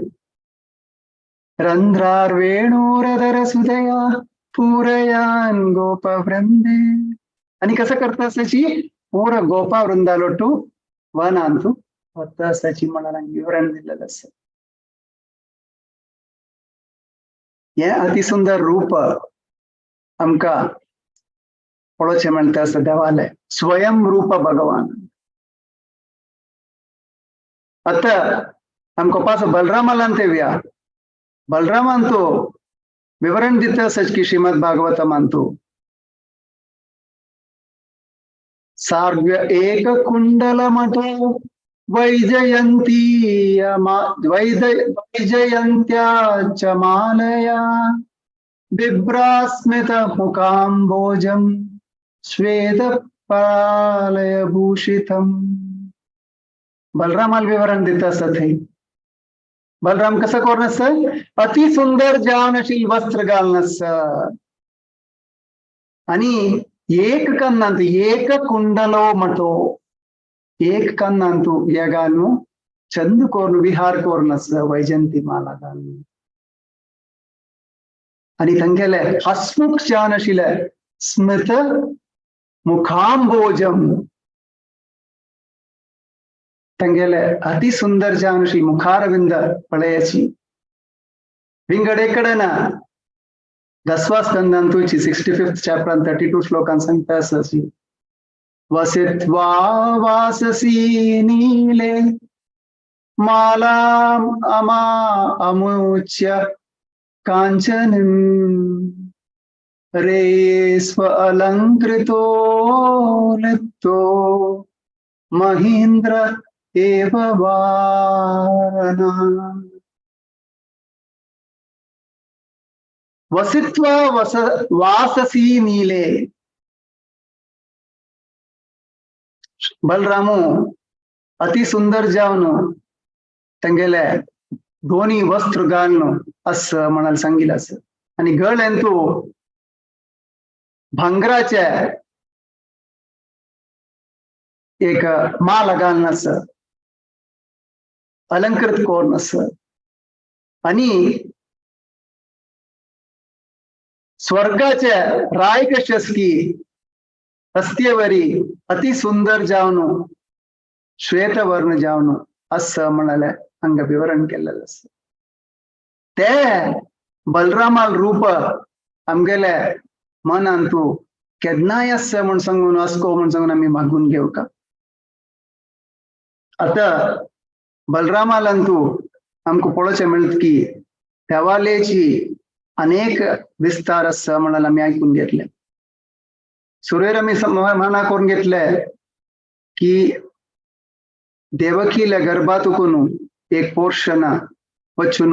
रंध्रार वेणुरधर सुदया पुरयान गोपवृंदे. आनी कसं करता आसाची? पूर गोपावृंदालोटू वनांतू वता आसाची म्हणून विवरण दिलेलं आसा. हें अतिसुंदर रूप आमकां पळोवचें मेळटा आसा देवालें, स्वयं रूप भगवान. आतां आमकां पास बलरामालान तेवया. बलरामान तो विवरण दिता आसा की श्रीमद भागवतमान तो सार्व्य एक कुंडल मठो वैजयंती वैजयंत्या च मालया बिभ्रास्मित मुकांबोजम श्वेत परालय भूषितम. बलरामाला विवरण दिता आसा थंय. बलराम कसं करून आसा? अति सुंदर जावनशील वस्त्र घालून आसा आणि एक कन्नांत एक कुंडलो मठो एक कन्नांतु हे घालून चंद कोरून विहार करून आसा वैजयंती माला घालून. आणि तांगेले हसमुख जावन आशिल्ले स्मित मुखांबोजम तांगेले अति सुंदर जावन आशिल्ले मुखारविंद पळयाची. विंगड कडेन दसवा स्कंदांतूची 65th chapter 32 श्लोकान सांगता आसा वसित्वा वाससी नीले मालाम अमा अमुच्य कांचनम रे स्व अलंकृतो लिप्तो महेंद्र एव वारणा. वसित्वा वाससी नीले. बलरामू अति सुंदर जावन तांगेले दोनी वस्त्र घालून असं म्हणाल सांगितलं असं. आणि गळ्यान तो भांगराचे एक माला घालून असं अलंकृत करून असं आणि स्वर्गाचे राय कशी असकी रस्त्यावरी अति सुंदर जावन श्वेतवर्ण जावन असं म्हणाले हांगा विवरण केलेलं आसा. ते बलरामाल रूप आमगेले मनान तूं केन्नाय आसा म्हूण सांगून अस्को म्हूण सांगून आमी मागून घेवका. आतां बलरामालान तूं आमकां पळोवचें मेळटा की देवालेची अनेक विस्तार आसा म्हणाल आमी आयकून घेतले. सुरवेर आमी मना करून घेतले की देवकील्या गर्भातून एक पोर्शन वचून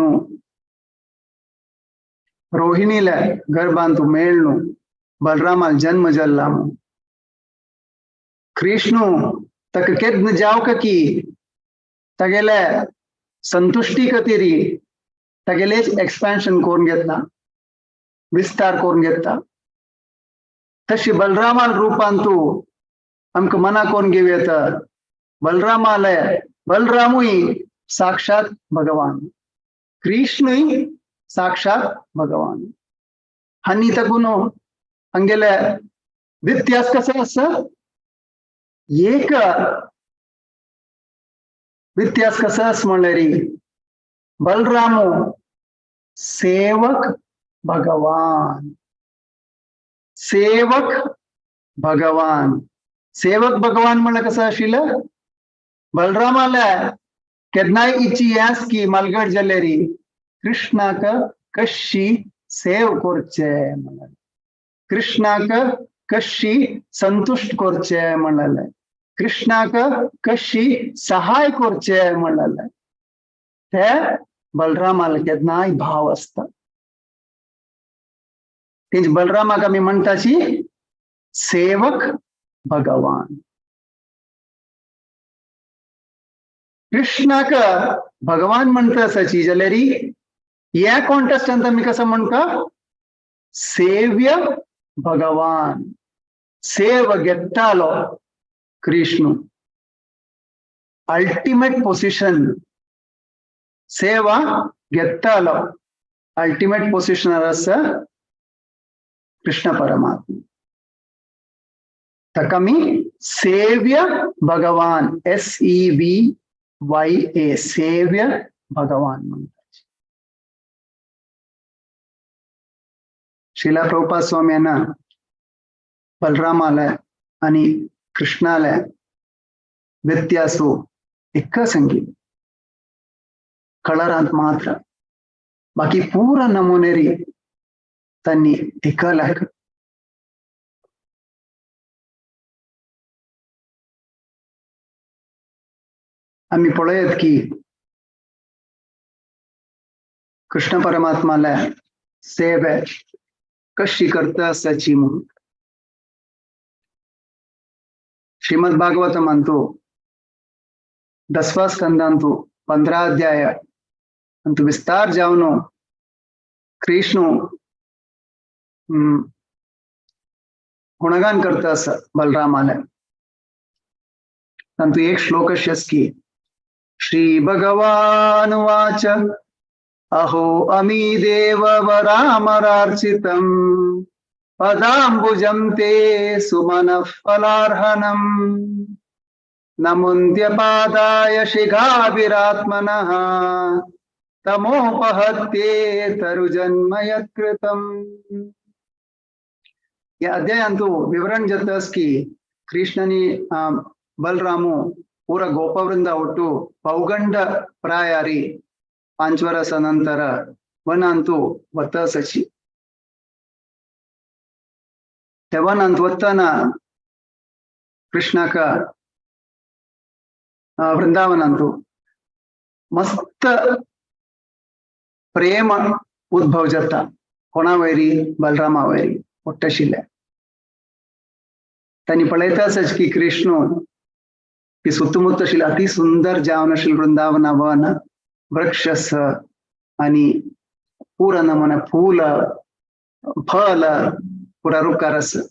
रोहिणील्या गर्भांत मेळ्ळू बलरामाल जन्म जाल्ला. कृष्णू ताका केन्ना जावका की तागेले संतुश्टी खातीर तागेलेच एक्सपान्शन करून घेतला, विस्तार करून घेतला. तशी बलरामाल रूपान तूं आमकां मना करून घेवं येता. बलरामाले बलरामूय साक्षात भगवान, कृष्णूय साक्षात भगवान. आनी ताकून हांगेले व्यत्यास कसो आसा? एक व्यत्यास कसो आसा म्हणल्यार बलरामू सेवक भगवान, सेवक भगवान. सेवक भगवान म्हणल्यार कसो आशिल्लो? बलरामाले केन्नाय इची यास की मालगड जाल्यारी कृष्णाक कशी सेव करचे म्हणले, कृष्णाक कशी संतुष्ट करचे म्हणले, कृष्णाक कशी सहाय करचे म्हणले. ते बलरामाले केन्नाय भाव आसता. तेंच बलरामाक आमी म्हणटाची सेवक भगवान. कृष्णाक भगवान म्हणटा आसाची जाल्यारी ह्या कॉन्टेस्टांत आमी कसो म्हणटा? सेव्य भगवान. सेव घेतालो कृष्ण, अल्टिमेट पोजिशन. सेवा घेतालो, अल्टिमेट पोजिशन आसा कृष्ण परमात्मा. ताका आमी सेव्य भगवान, SEVYA, सेव्य भगवान म्हणटा. श्रीला प्रभुपाद स्वामी यांना बलरामाले आणि कृष्णाले व्यत्यासो एक सांगितले, कलरांत मात्र, बाकी पुरा नमुनेरी त्यांनी एकला. आम्ही पळयत की कृष्ण परमात्माला सेवे कशी करता आसाची म्हणून. श्रीमद भागवत म्हणतो 10वा स्कंदांतु 15 अध्याय अंतु विस्तार जावनो कृष्ण गुणगान करता आसा बलरामाले. तांतु एक श्लोक की श्री भगवान वाच अहो अमी देव वरामरार्चितं पदाम्बुजं ते सुमनः फलार्हणं नमुन्त्य पादाय शिखाभिरात्मनः तमोपहत्ये तरुजन्म यत्कृतम्. या अध्यायांतु विवरण जाता की कृष्णनी बलरामू पूरा गोपवृंद ಒಟ್ಟು ಪೌಗಂಡ ಪ್ರಾಯಾರಿ 5 ವರ್ಷ ನಂತರ ವನಾಂತು ವತ್ತಸಚಿ. ವನಾಂತು ವತ್ತನ ಕೃಷ್ಣಕ ವೃಂದಾವನಂತು ಮಸ್ತ ಪ್ರೇಮ ಉದ್ಭವ ಜತ್ತ कोणा वैरी बलरामा वैरी ಒಟ್ಟಶಿಲೆ. त्यांनी पळयता की कृष्ण की सुत्तमुत्त आशिल्लें अति सुंदर जावन आशिल्लें वृंदावना वन वृक्ष आणि पुरा नमुना फूल फल पुरा रुखार आसा.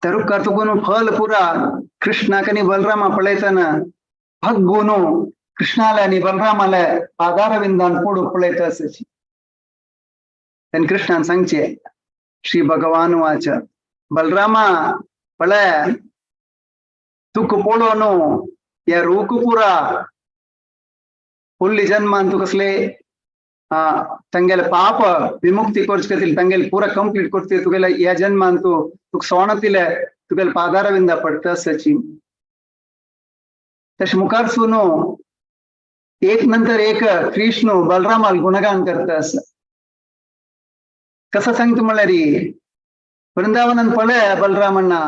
त्या रुखार तुकून फल पुरा कृष्णाक आनी बलरामा पळयतना भगून कृष्णाले आनी बलरामाले पादारविंदान पडूंक पळयता आसाची. तेन्ना कृष्णान सांगचें श्री भगवान वाच बलरामा पळय तुका पळोवन ह्या रूख पुरा फुडल्या जन्मान तूं कसले तांगेले पाप विमुक्ती करचे खातीर तांगेले पुरा कंप्लीट करचे तुगेले ह्या जन्मान तूं तुका सोण दिले तुगेले पादारविंदा पडटा आसाची. तशें मुखार सुनो एक नंतर एक कृष्ण बलरामाल गुणगान करता आसा. कसं सांगता म्हणल्यार वृंदावनान पळय बलरामांना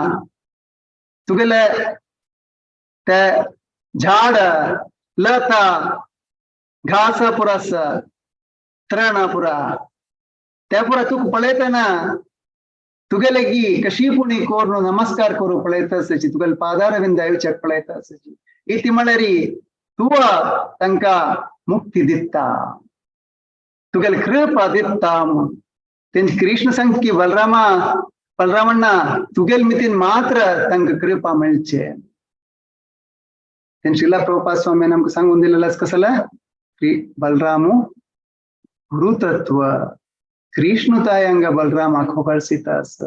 तुगेले ते झाड लता घास पुरा आसा तृण पुरा ते पुरा तुका पळयतना तुगेले की कशी पुणी करून नमस्कार करूं पळयता आसाची, तुगेले पादारविंदा येवच्याक पळयता आसाची. इती म्हणल्यार तूं तांकां मुक्ती दिता, तुगेले कृपा दिता म्हूण. तेंचे कृष्ण सांगता की बलरामा बलरामांना तुगेले मितीन मात्र तांकां कृपा मेळचे. तेन्ना श्रीला प्रभुपाद स्वामीन आमकां सांगून दिलेलें आसा कसलें की बलरामू गुरुतत्व कृष्ण ताय हांगा बलरामाक होगळसिता आसा.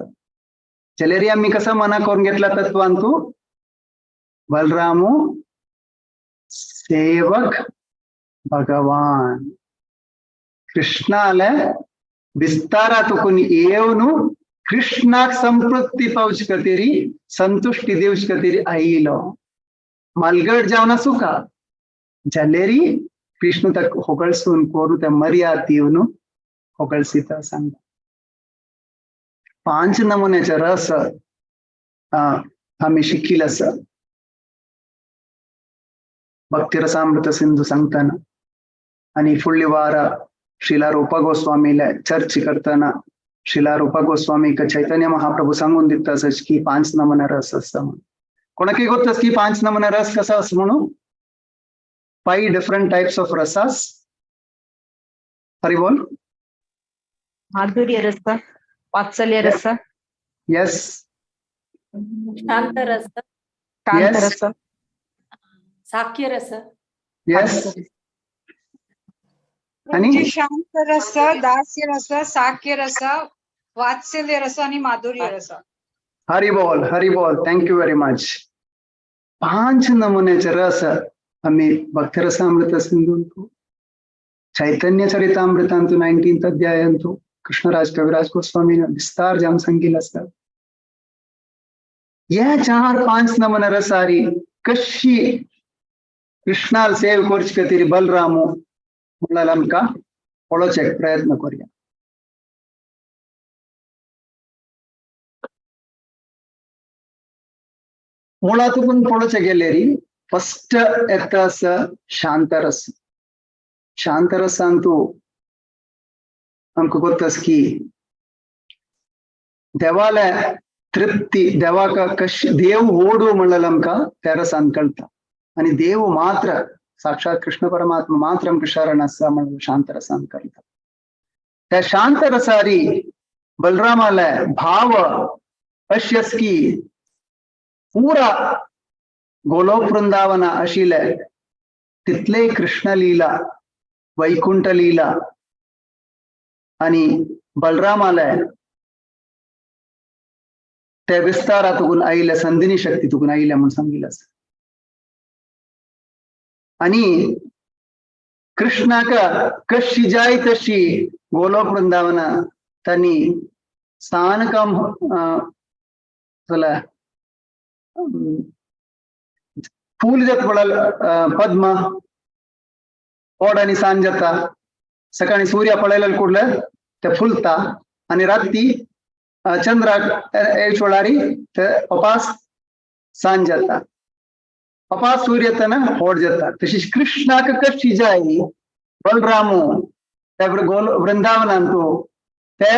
जाल्यार आमी कसो मना करून घेतला तत्वान तूं बलरामू सेवक भगवान कृष्णाले विस्तारा तुकून येवन कृष्णाक संपृक्ती पावचे खातीर, संतुष्टी दिवचे खातीर आयलो. मालगड जावन सुखा जालेरी कृष्ण ताका होगळसून करून त्या मर्याद दिवन होगळसिता सांगता. 5 नमुन्याचे रस आम्ही शिकील आसा भक्तिरसामृत सिंधू सांगताना. आणि फुडली वार श्रीला रूपा गोस्वामीला चर्च करताना श्रीला रूपा गोस्वामी चैतन्य महाप्रभू सांगून दिता की 5 नमुने रस आसता म्हणून. कोणाकय गोत्त की 5 नमुने रस कसा आसा म्हणून? 5 different types of rasas. Hari बोल. माधुर्य रस, वात्सल्य रस, यस, शांत रस, शांत रस, साख्य रस, यस, आणि शांत रस, दास्य रस, साख्य रस, वात्सल्य रस आणि माधुर्य रस. हरी बोल, हरी बोल. Thank you very much. 5 नमुन्याचे रस आम्ही भक्तिरसामृत सिंधूंतु, चैतन्य चरितामृतांतु 19th अध्यायांतु कृष्णराज कविराज गोस्वामी विस्तार जाम सांगितलं असतात. या 4-5 नमुने रसारी कशी कृष्णाल सेव करचे खातीर बलरामू म्हणल्यार आमकां पळोवचें प्रयत्न करुया. मुळातून पळोवचें गेल्यार फस्ट येता आसा शांतरस. शांतरसांतू आमकां गोत्त आसा की देवाले तृप्ती, देवाक कश देव होडू म्हणल्यार आमकां त्या रसान कळटा. आनी देव मात्र साक्षात कृष्ण परमात्मा मात्र आमकां शरण आसा म्हणून शांतरसान कळटा. त्या शांतरसारी बलरामाले भाव अशी आसा की पुरा गोलोक वृंदावना आशिल्ले तितले कृष्णलीला, वैकुंठ लीला आणि बलरामाले ते विस्तारा तुकून आयिल्ले, संदिनी शक्ती तुकून आयिल्ले म्हणून सांगिल्लें आसा. आणि कृष्णाक कशी जाय तशी गोलोक वृंदावना तांणी स्थानकम जाल्यार फूल जाता पळय पद्म ओड आनी सांज जाता. सकाळी सूर्य पळयल्यार कुडले ते फुलता आनी राती चंद्राक येवचे वेळार ते अपास सांज जाता, अपास सूर्य येतना होड जाता. तशीच कृष्णाक कशी जाय बलरामू त्या गोल वृंदावनांतू ते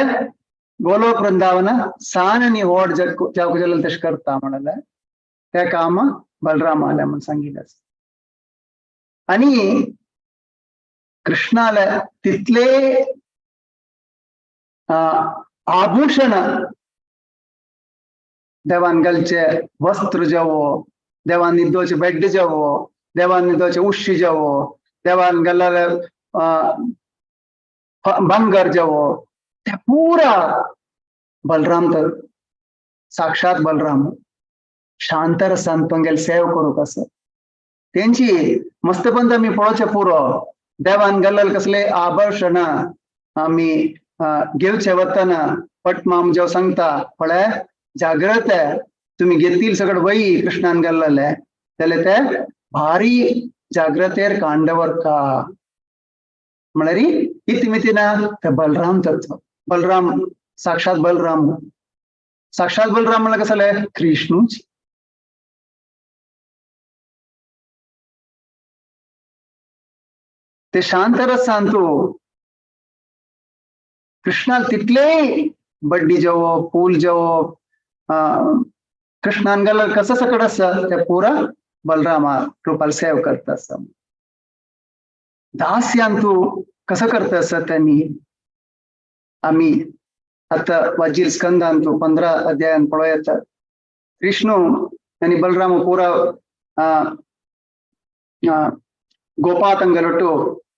गोलोक वृंदावन सान आनी होड जावंक जाल्यार तशें करता म्हणल्यार त्या काम बलराम आल्या म्हणून सांगितलं. आणि कृष्णाला तितले आभूषण देवान घालचे वस्त्र जावो, देवान न्हिदोवचे बेड जावो, देवान न्हिदोवचे उशी जावो, देवान घाल्ले भांगर जावो, ते पुरा बलराम तर साक्षात बलराम शांत रसान तुमगेले सेव करूंक आसा. तेंची मस्तपंत आमी पळोवचें पुरो. देवान घाल्ले कसले आभूषण आमी घेवचे वतना पटमाम जेव सांगता पळय जाग्रत तुमी घेतील सगळं वही कृष्णान घाल्ले जाल्यार ते भारी जाग्रतेर कांडवर का म्हळ्यार इतिमितीना ते बलराम तत्व. बलराम साक्षात बलराम, साक्षात बलराम म्हणल्यार कसं जालें कृष्णूच. ते शांत रसांतू कृष्णाल तितले बड्डी जेवप, फूल जेवप, कृष्णान घाल्यार कसं सकट आसा ते पुरा बलरामा रुपाल सेव करता आसा. दास्यांतू कसं करता आसा त्यांनी आमी आतां वजीर स्कंदांतू 15 अध्यायान पळोवं येता. कृष्णू आनी बलराम पुरा गोपा तांगेलो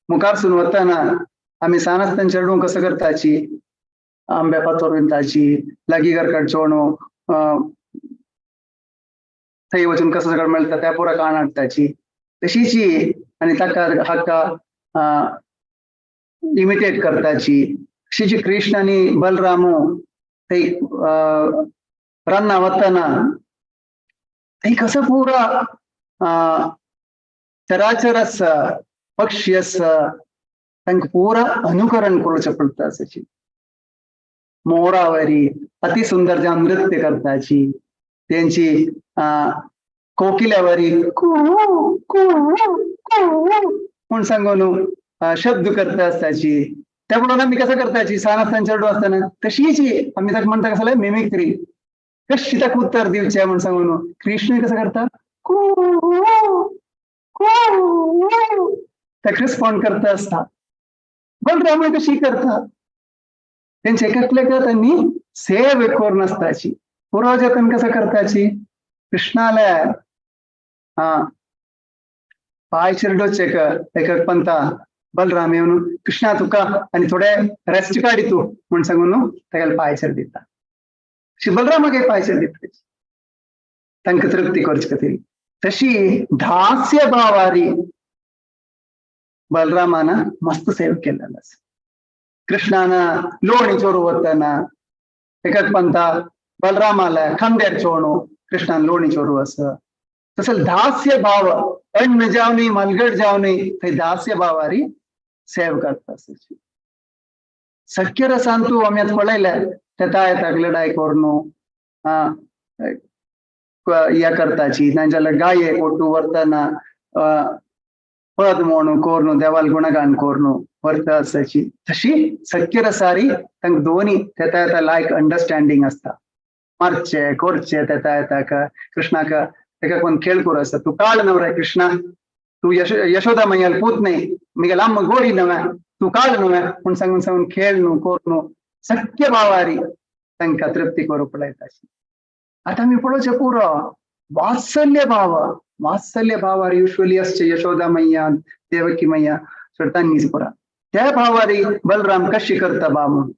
मुखारसून वतना आमी सान आसतना चेडूं कसं करताची, आंब्या पातोर विणताची, लागीं घरकाड चेडूं थंय वचून कसं सगळं मेळटा त्या पुरा काण हाडटाची तशीची आनी ताका हाका इमिटेट करताची. तशीची कृष्ण आनी बलरामू थंय रान्ना वतना थंय कसो पुरा चराचर आसा, पक्षी आसा, तांकां पुरा अनुकरण करूचें पडटा आसाची. मोरावरी अति सुंदर जावन नृत्य करताची, तेंची कोकिल्यावरी कू कू कू म्हूण सांगून शब्द करता आसताची. त्या म्हणून आमी कसं करताची सान आसतना चेडूं आसतना तशीच आमी ताका म्हणटा कसं मिमिक्री, कशी ताका उत्तर दिवचें म्हूण सांगून. कृष्ण कसं करता कू कू ताका रिस्पॉन्ड करता आसता. बलराम कशी करता, तेंचे एकले त्यांनी सेव करून आसताची. पुरोजतन कसं करताची, कृष्णाले पाय चिरडोचे एक एक पंता बलराम येवन कृष्णा तुका आनी थोडे रेस्ट काडी तूं म्हूण सांगून ताका पाय चिर दिता. बलरामाक एक पाय चिर दिता तांकां तृप्ती करचे खातीर. तशी दास्य भावारी बलरामान मस्त सेव केलेलो आसा. कृष्णान लोणी चोरू वतना एक पंता बलरामाले खांद्यार चोणू कृष्णान लोणी चोरू आसा. तसं दास्य भाव अन्न जावनी मलगड जावनी थंय दास्य भावारी सेव करता. सख्य रसान तूं आमी आतां पळयलें तेता येताक लडाय करून या करताची, नाजाल्यार गाये कोटू व्हरतना पद म्हणू करून देवाल गुणगान करून व्हरता आसाची. तशी सख्य रसारी तांकां दोनी तेता येता लायक अंडरस्टँडींग आसता. मारचे करचे तेता येताक कृष्णाक एका कोण खेळ करू आसा, तूं काळ नवरे कृष्णा, तूं यशोदा मैयाल पूत न्हय, मिगेल आम्म गोरी नव्या, तूं काळ नव्या म्हूण सांगून सांगून खेळ न्हू कर न्हू सख्य भावारी तांकां तृप्ती करूंक पळयता. आतां आमी पळोवचें पुरो वात्सल्य भाव. वात्सल्य भावार युज्वली आसचे यशोदा मैया देवकी मैया चडतांनीच पुरा त्या भावारी बलराम कशी करता बा म्हूण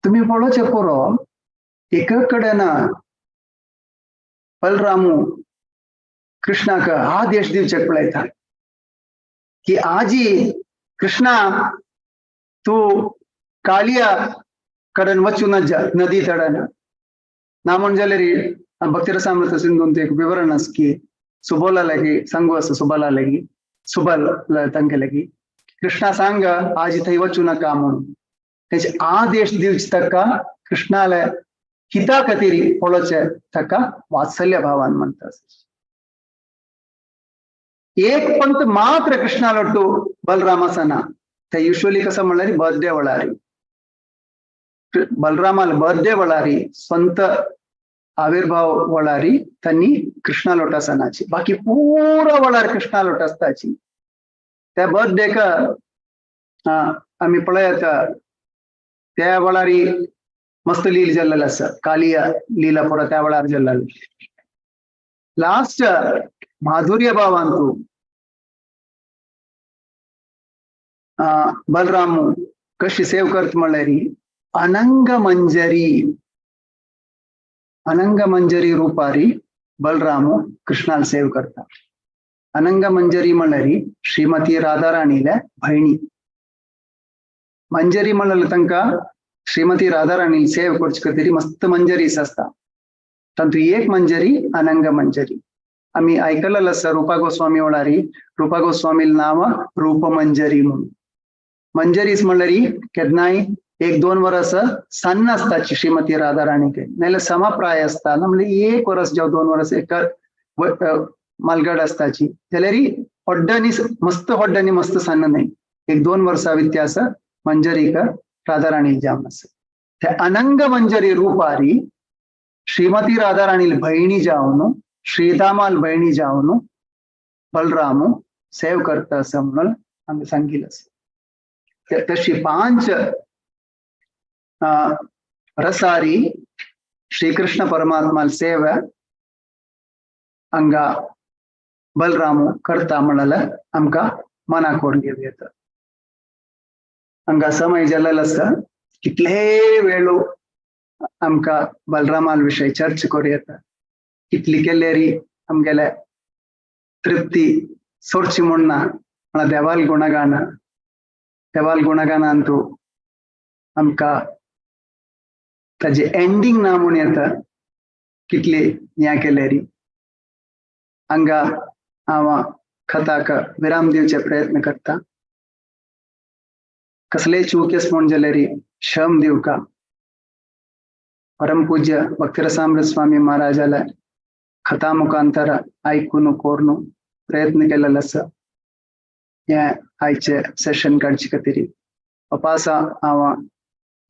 तुमी पळोवचें पुरो. एक कडेन बलरामू कृष्णाक आदेश दिवचे पळयता की आजी कृष्णा तूं कालिया कडेन वचूं नज नदी तडन ना म्हण जाल्यार भक्तिरसामृत सिंधून एक विवरण आसा की सुबोला लागी सांगू आसा सुबला लागी सुबल तांगे लागी कृष्णा सांग आजी थंय वचूं नाका म्हणून. तेजे आदेश दिवचे ताका कृष्णाले हिता खातीर पळोवचें ताका वात्सल्य भावान म्हणटा. एक पंत मात्र कृष्णालोटू बलराम आसना. ते युज्वली कसं म्हणल्यार बर्थडे वेळार बलरामाल बर्थडे वेळारी स्वंत आविर्भाव वेळारी त्यांनी कृष्णा लोट आसनाची, बाकी पुरा वेळार कृष्णा लोट आसताची. त्या बर्थडेक आमी पळयात त्या वेळारी मस्त लील जाल्लेलो आसा, कालिया लीला पुरा त्या वेळार जाल्लेली. लास्ट माधुर्य भावान तूं बलरामू कशी सेव करत म्हणल्यार अनंग मंजरी, अनंग मंजरी रूपारी बलरामू कृष्णाल सेव करता. अनंग मंजरी म्हणल्यार श्रीमती राधाराणीले भयणी. मंजरी म्हणल्यार तांकां श्रीमती राधाराणी सेव करचे खातीर मस्त मंजरीस आसता. तातूंत एक मंजरी अनंग मंजरी. आमी आयकलेलो आसा रुपा गोस्वामी वेळारी रुपा गोस्वामी नांव रूपमंजरी म्हणून. मंजरीस म्हणल्यार केन्नाय एक दोन वर्स सान्न आसताची श्रीमती राधाराणीक, नाजाल्यार समप्राय आसता, ना म्हणल्यार एक वर्स जावं 2 वर्स एक मालगड आसताची. जाल्यार होड्डांनी मस्त होड्डांनी मस्त सान्न न्हय, 1-2 वर्सां व्यत्यास मंजरीक राधाराणी जावन आसा. ते अनंग मंजरी रूपारी श्रीमती राधाराणी भयणी जावन श्रीदामाल भयणी जावन बलरामू सेव करता आसा म्हणून आमी सांगिल्लें आसा. तशी 5 रसारी श्रीकृष्ण परमात्मा सेवा हांगा बलरामू करता म्हणल्यार आमकां मनाक करून घेवं येता. हांगा समय जाल्लो आसा, कितले वेळो आमकां बलरामाल विशय चर्चा करूं येता. कितली केल्यारी आमगेले तृप्ती सोडची म्हूण ना, म्हणल्यार देवाल गुणगान, देवाल गुणगानान तूं आमकां ताजे एंडींग ना म्हूण येता कितले हें केल्यारी हांगा हांव कथाक विराम दिवचे प्रयत्न करता. कसलेय चूकेस म्हूण जाल्यार श्रम दिवका. परम पूज्य भक्तिरसामृत स्वामी महाराजाला कथा मुखांतर आयकून कोरून प्रयत्न केलेलो आसा हे आयचे सेशन काडचे खातीर. अपासा हांव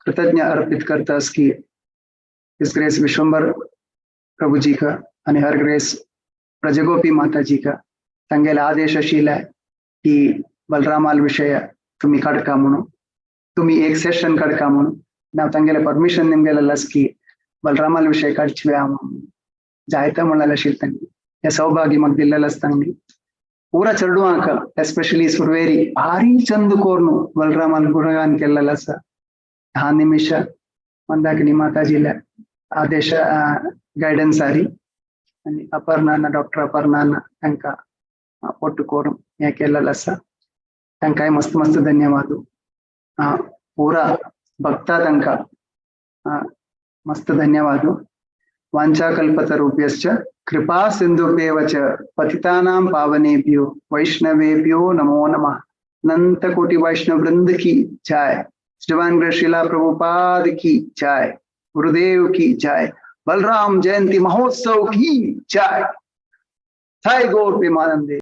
कृतज्ञ अर्पित करतास की his grace Vishwambhar Prabhuji का आणि हर ग्रेस प्रजगोपी माताजी का तांगेले आदेश आशिल्ले की बलरामाल विषय तुम्ही काडका म्हणून, तुम्ही एक सेशन काडका म्हणून. हांव तांगेले परमिशन निमगेलेलें आसा की बलरामाल विषय काडचे हांव जायते म्हणलेलें आशिल्लें तांणी. हें सौभाग्य म्हाका दिल्लेलें आसा तांणी. पुरा चेडवांक एस्पेशली सुरवेरी भारी चंद कोर्नु बलरामाल गुणगान केल्लेलें आसा. 10 निमिष मंदाकिनी माताजील्या आदेश गायडन्स आरी आनी अपर्णान डॉक्टर अपर्णान तांकां ಒಟ್ಟು ಕೋರು हें केल्लेलें आसा. तांकांय मस्त मस्त धन्यवाद. पुरा भक्ता तांकां मस्त धन्यवाद. वाञ्छाकल्पतरुभ्यश्च कृपा सिन्धुभ्येव च पतितानां पावनेभ्यो वैष्णवेभ्यो नमो नमः. अनंत कोटि वैष्णव वृंद की जय. श्रीवान श्रीला प्रभुपाद की जय. गुरुदेव की जय. बलराम जयंती महोत्सव की जय. जय गौर प्रेमानंदे.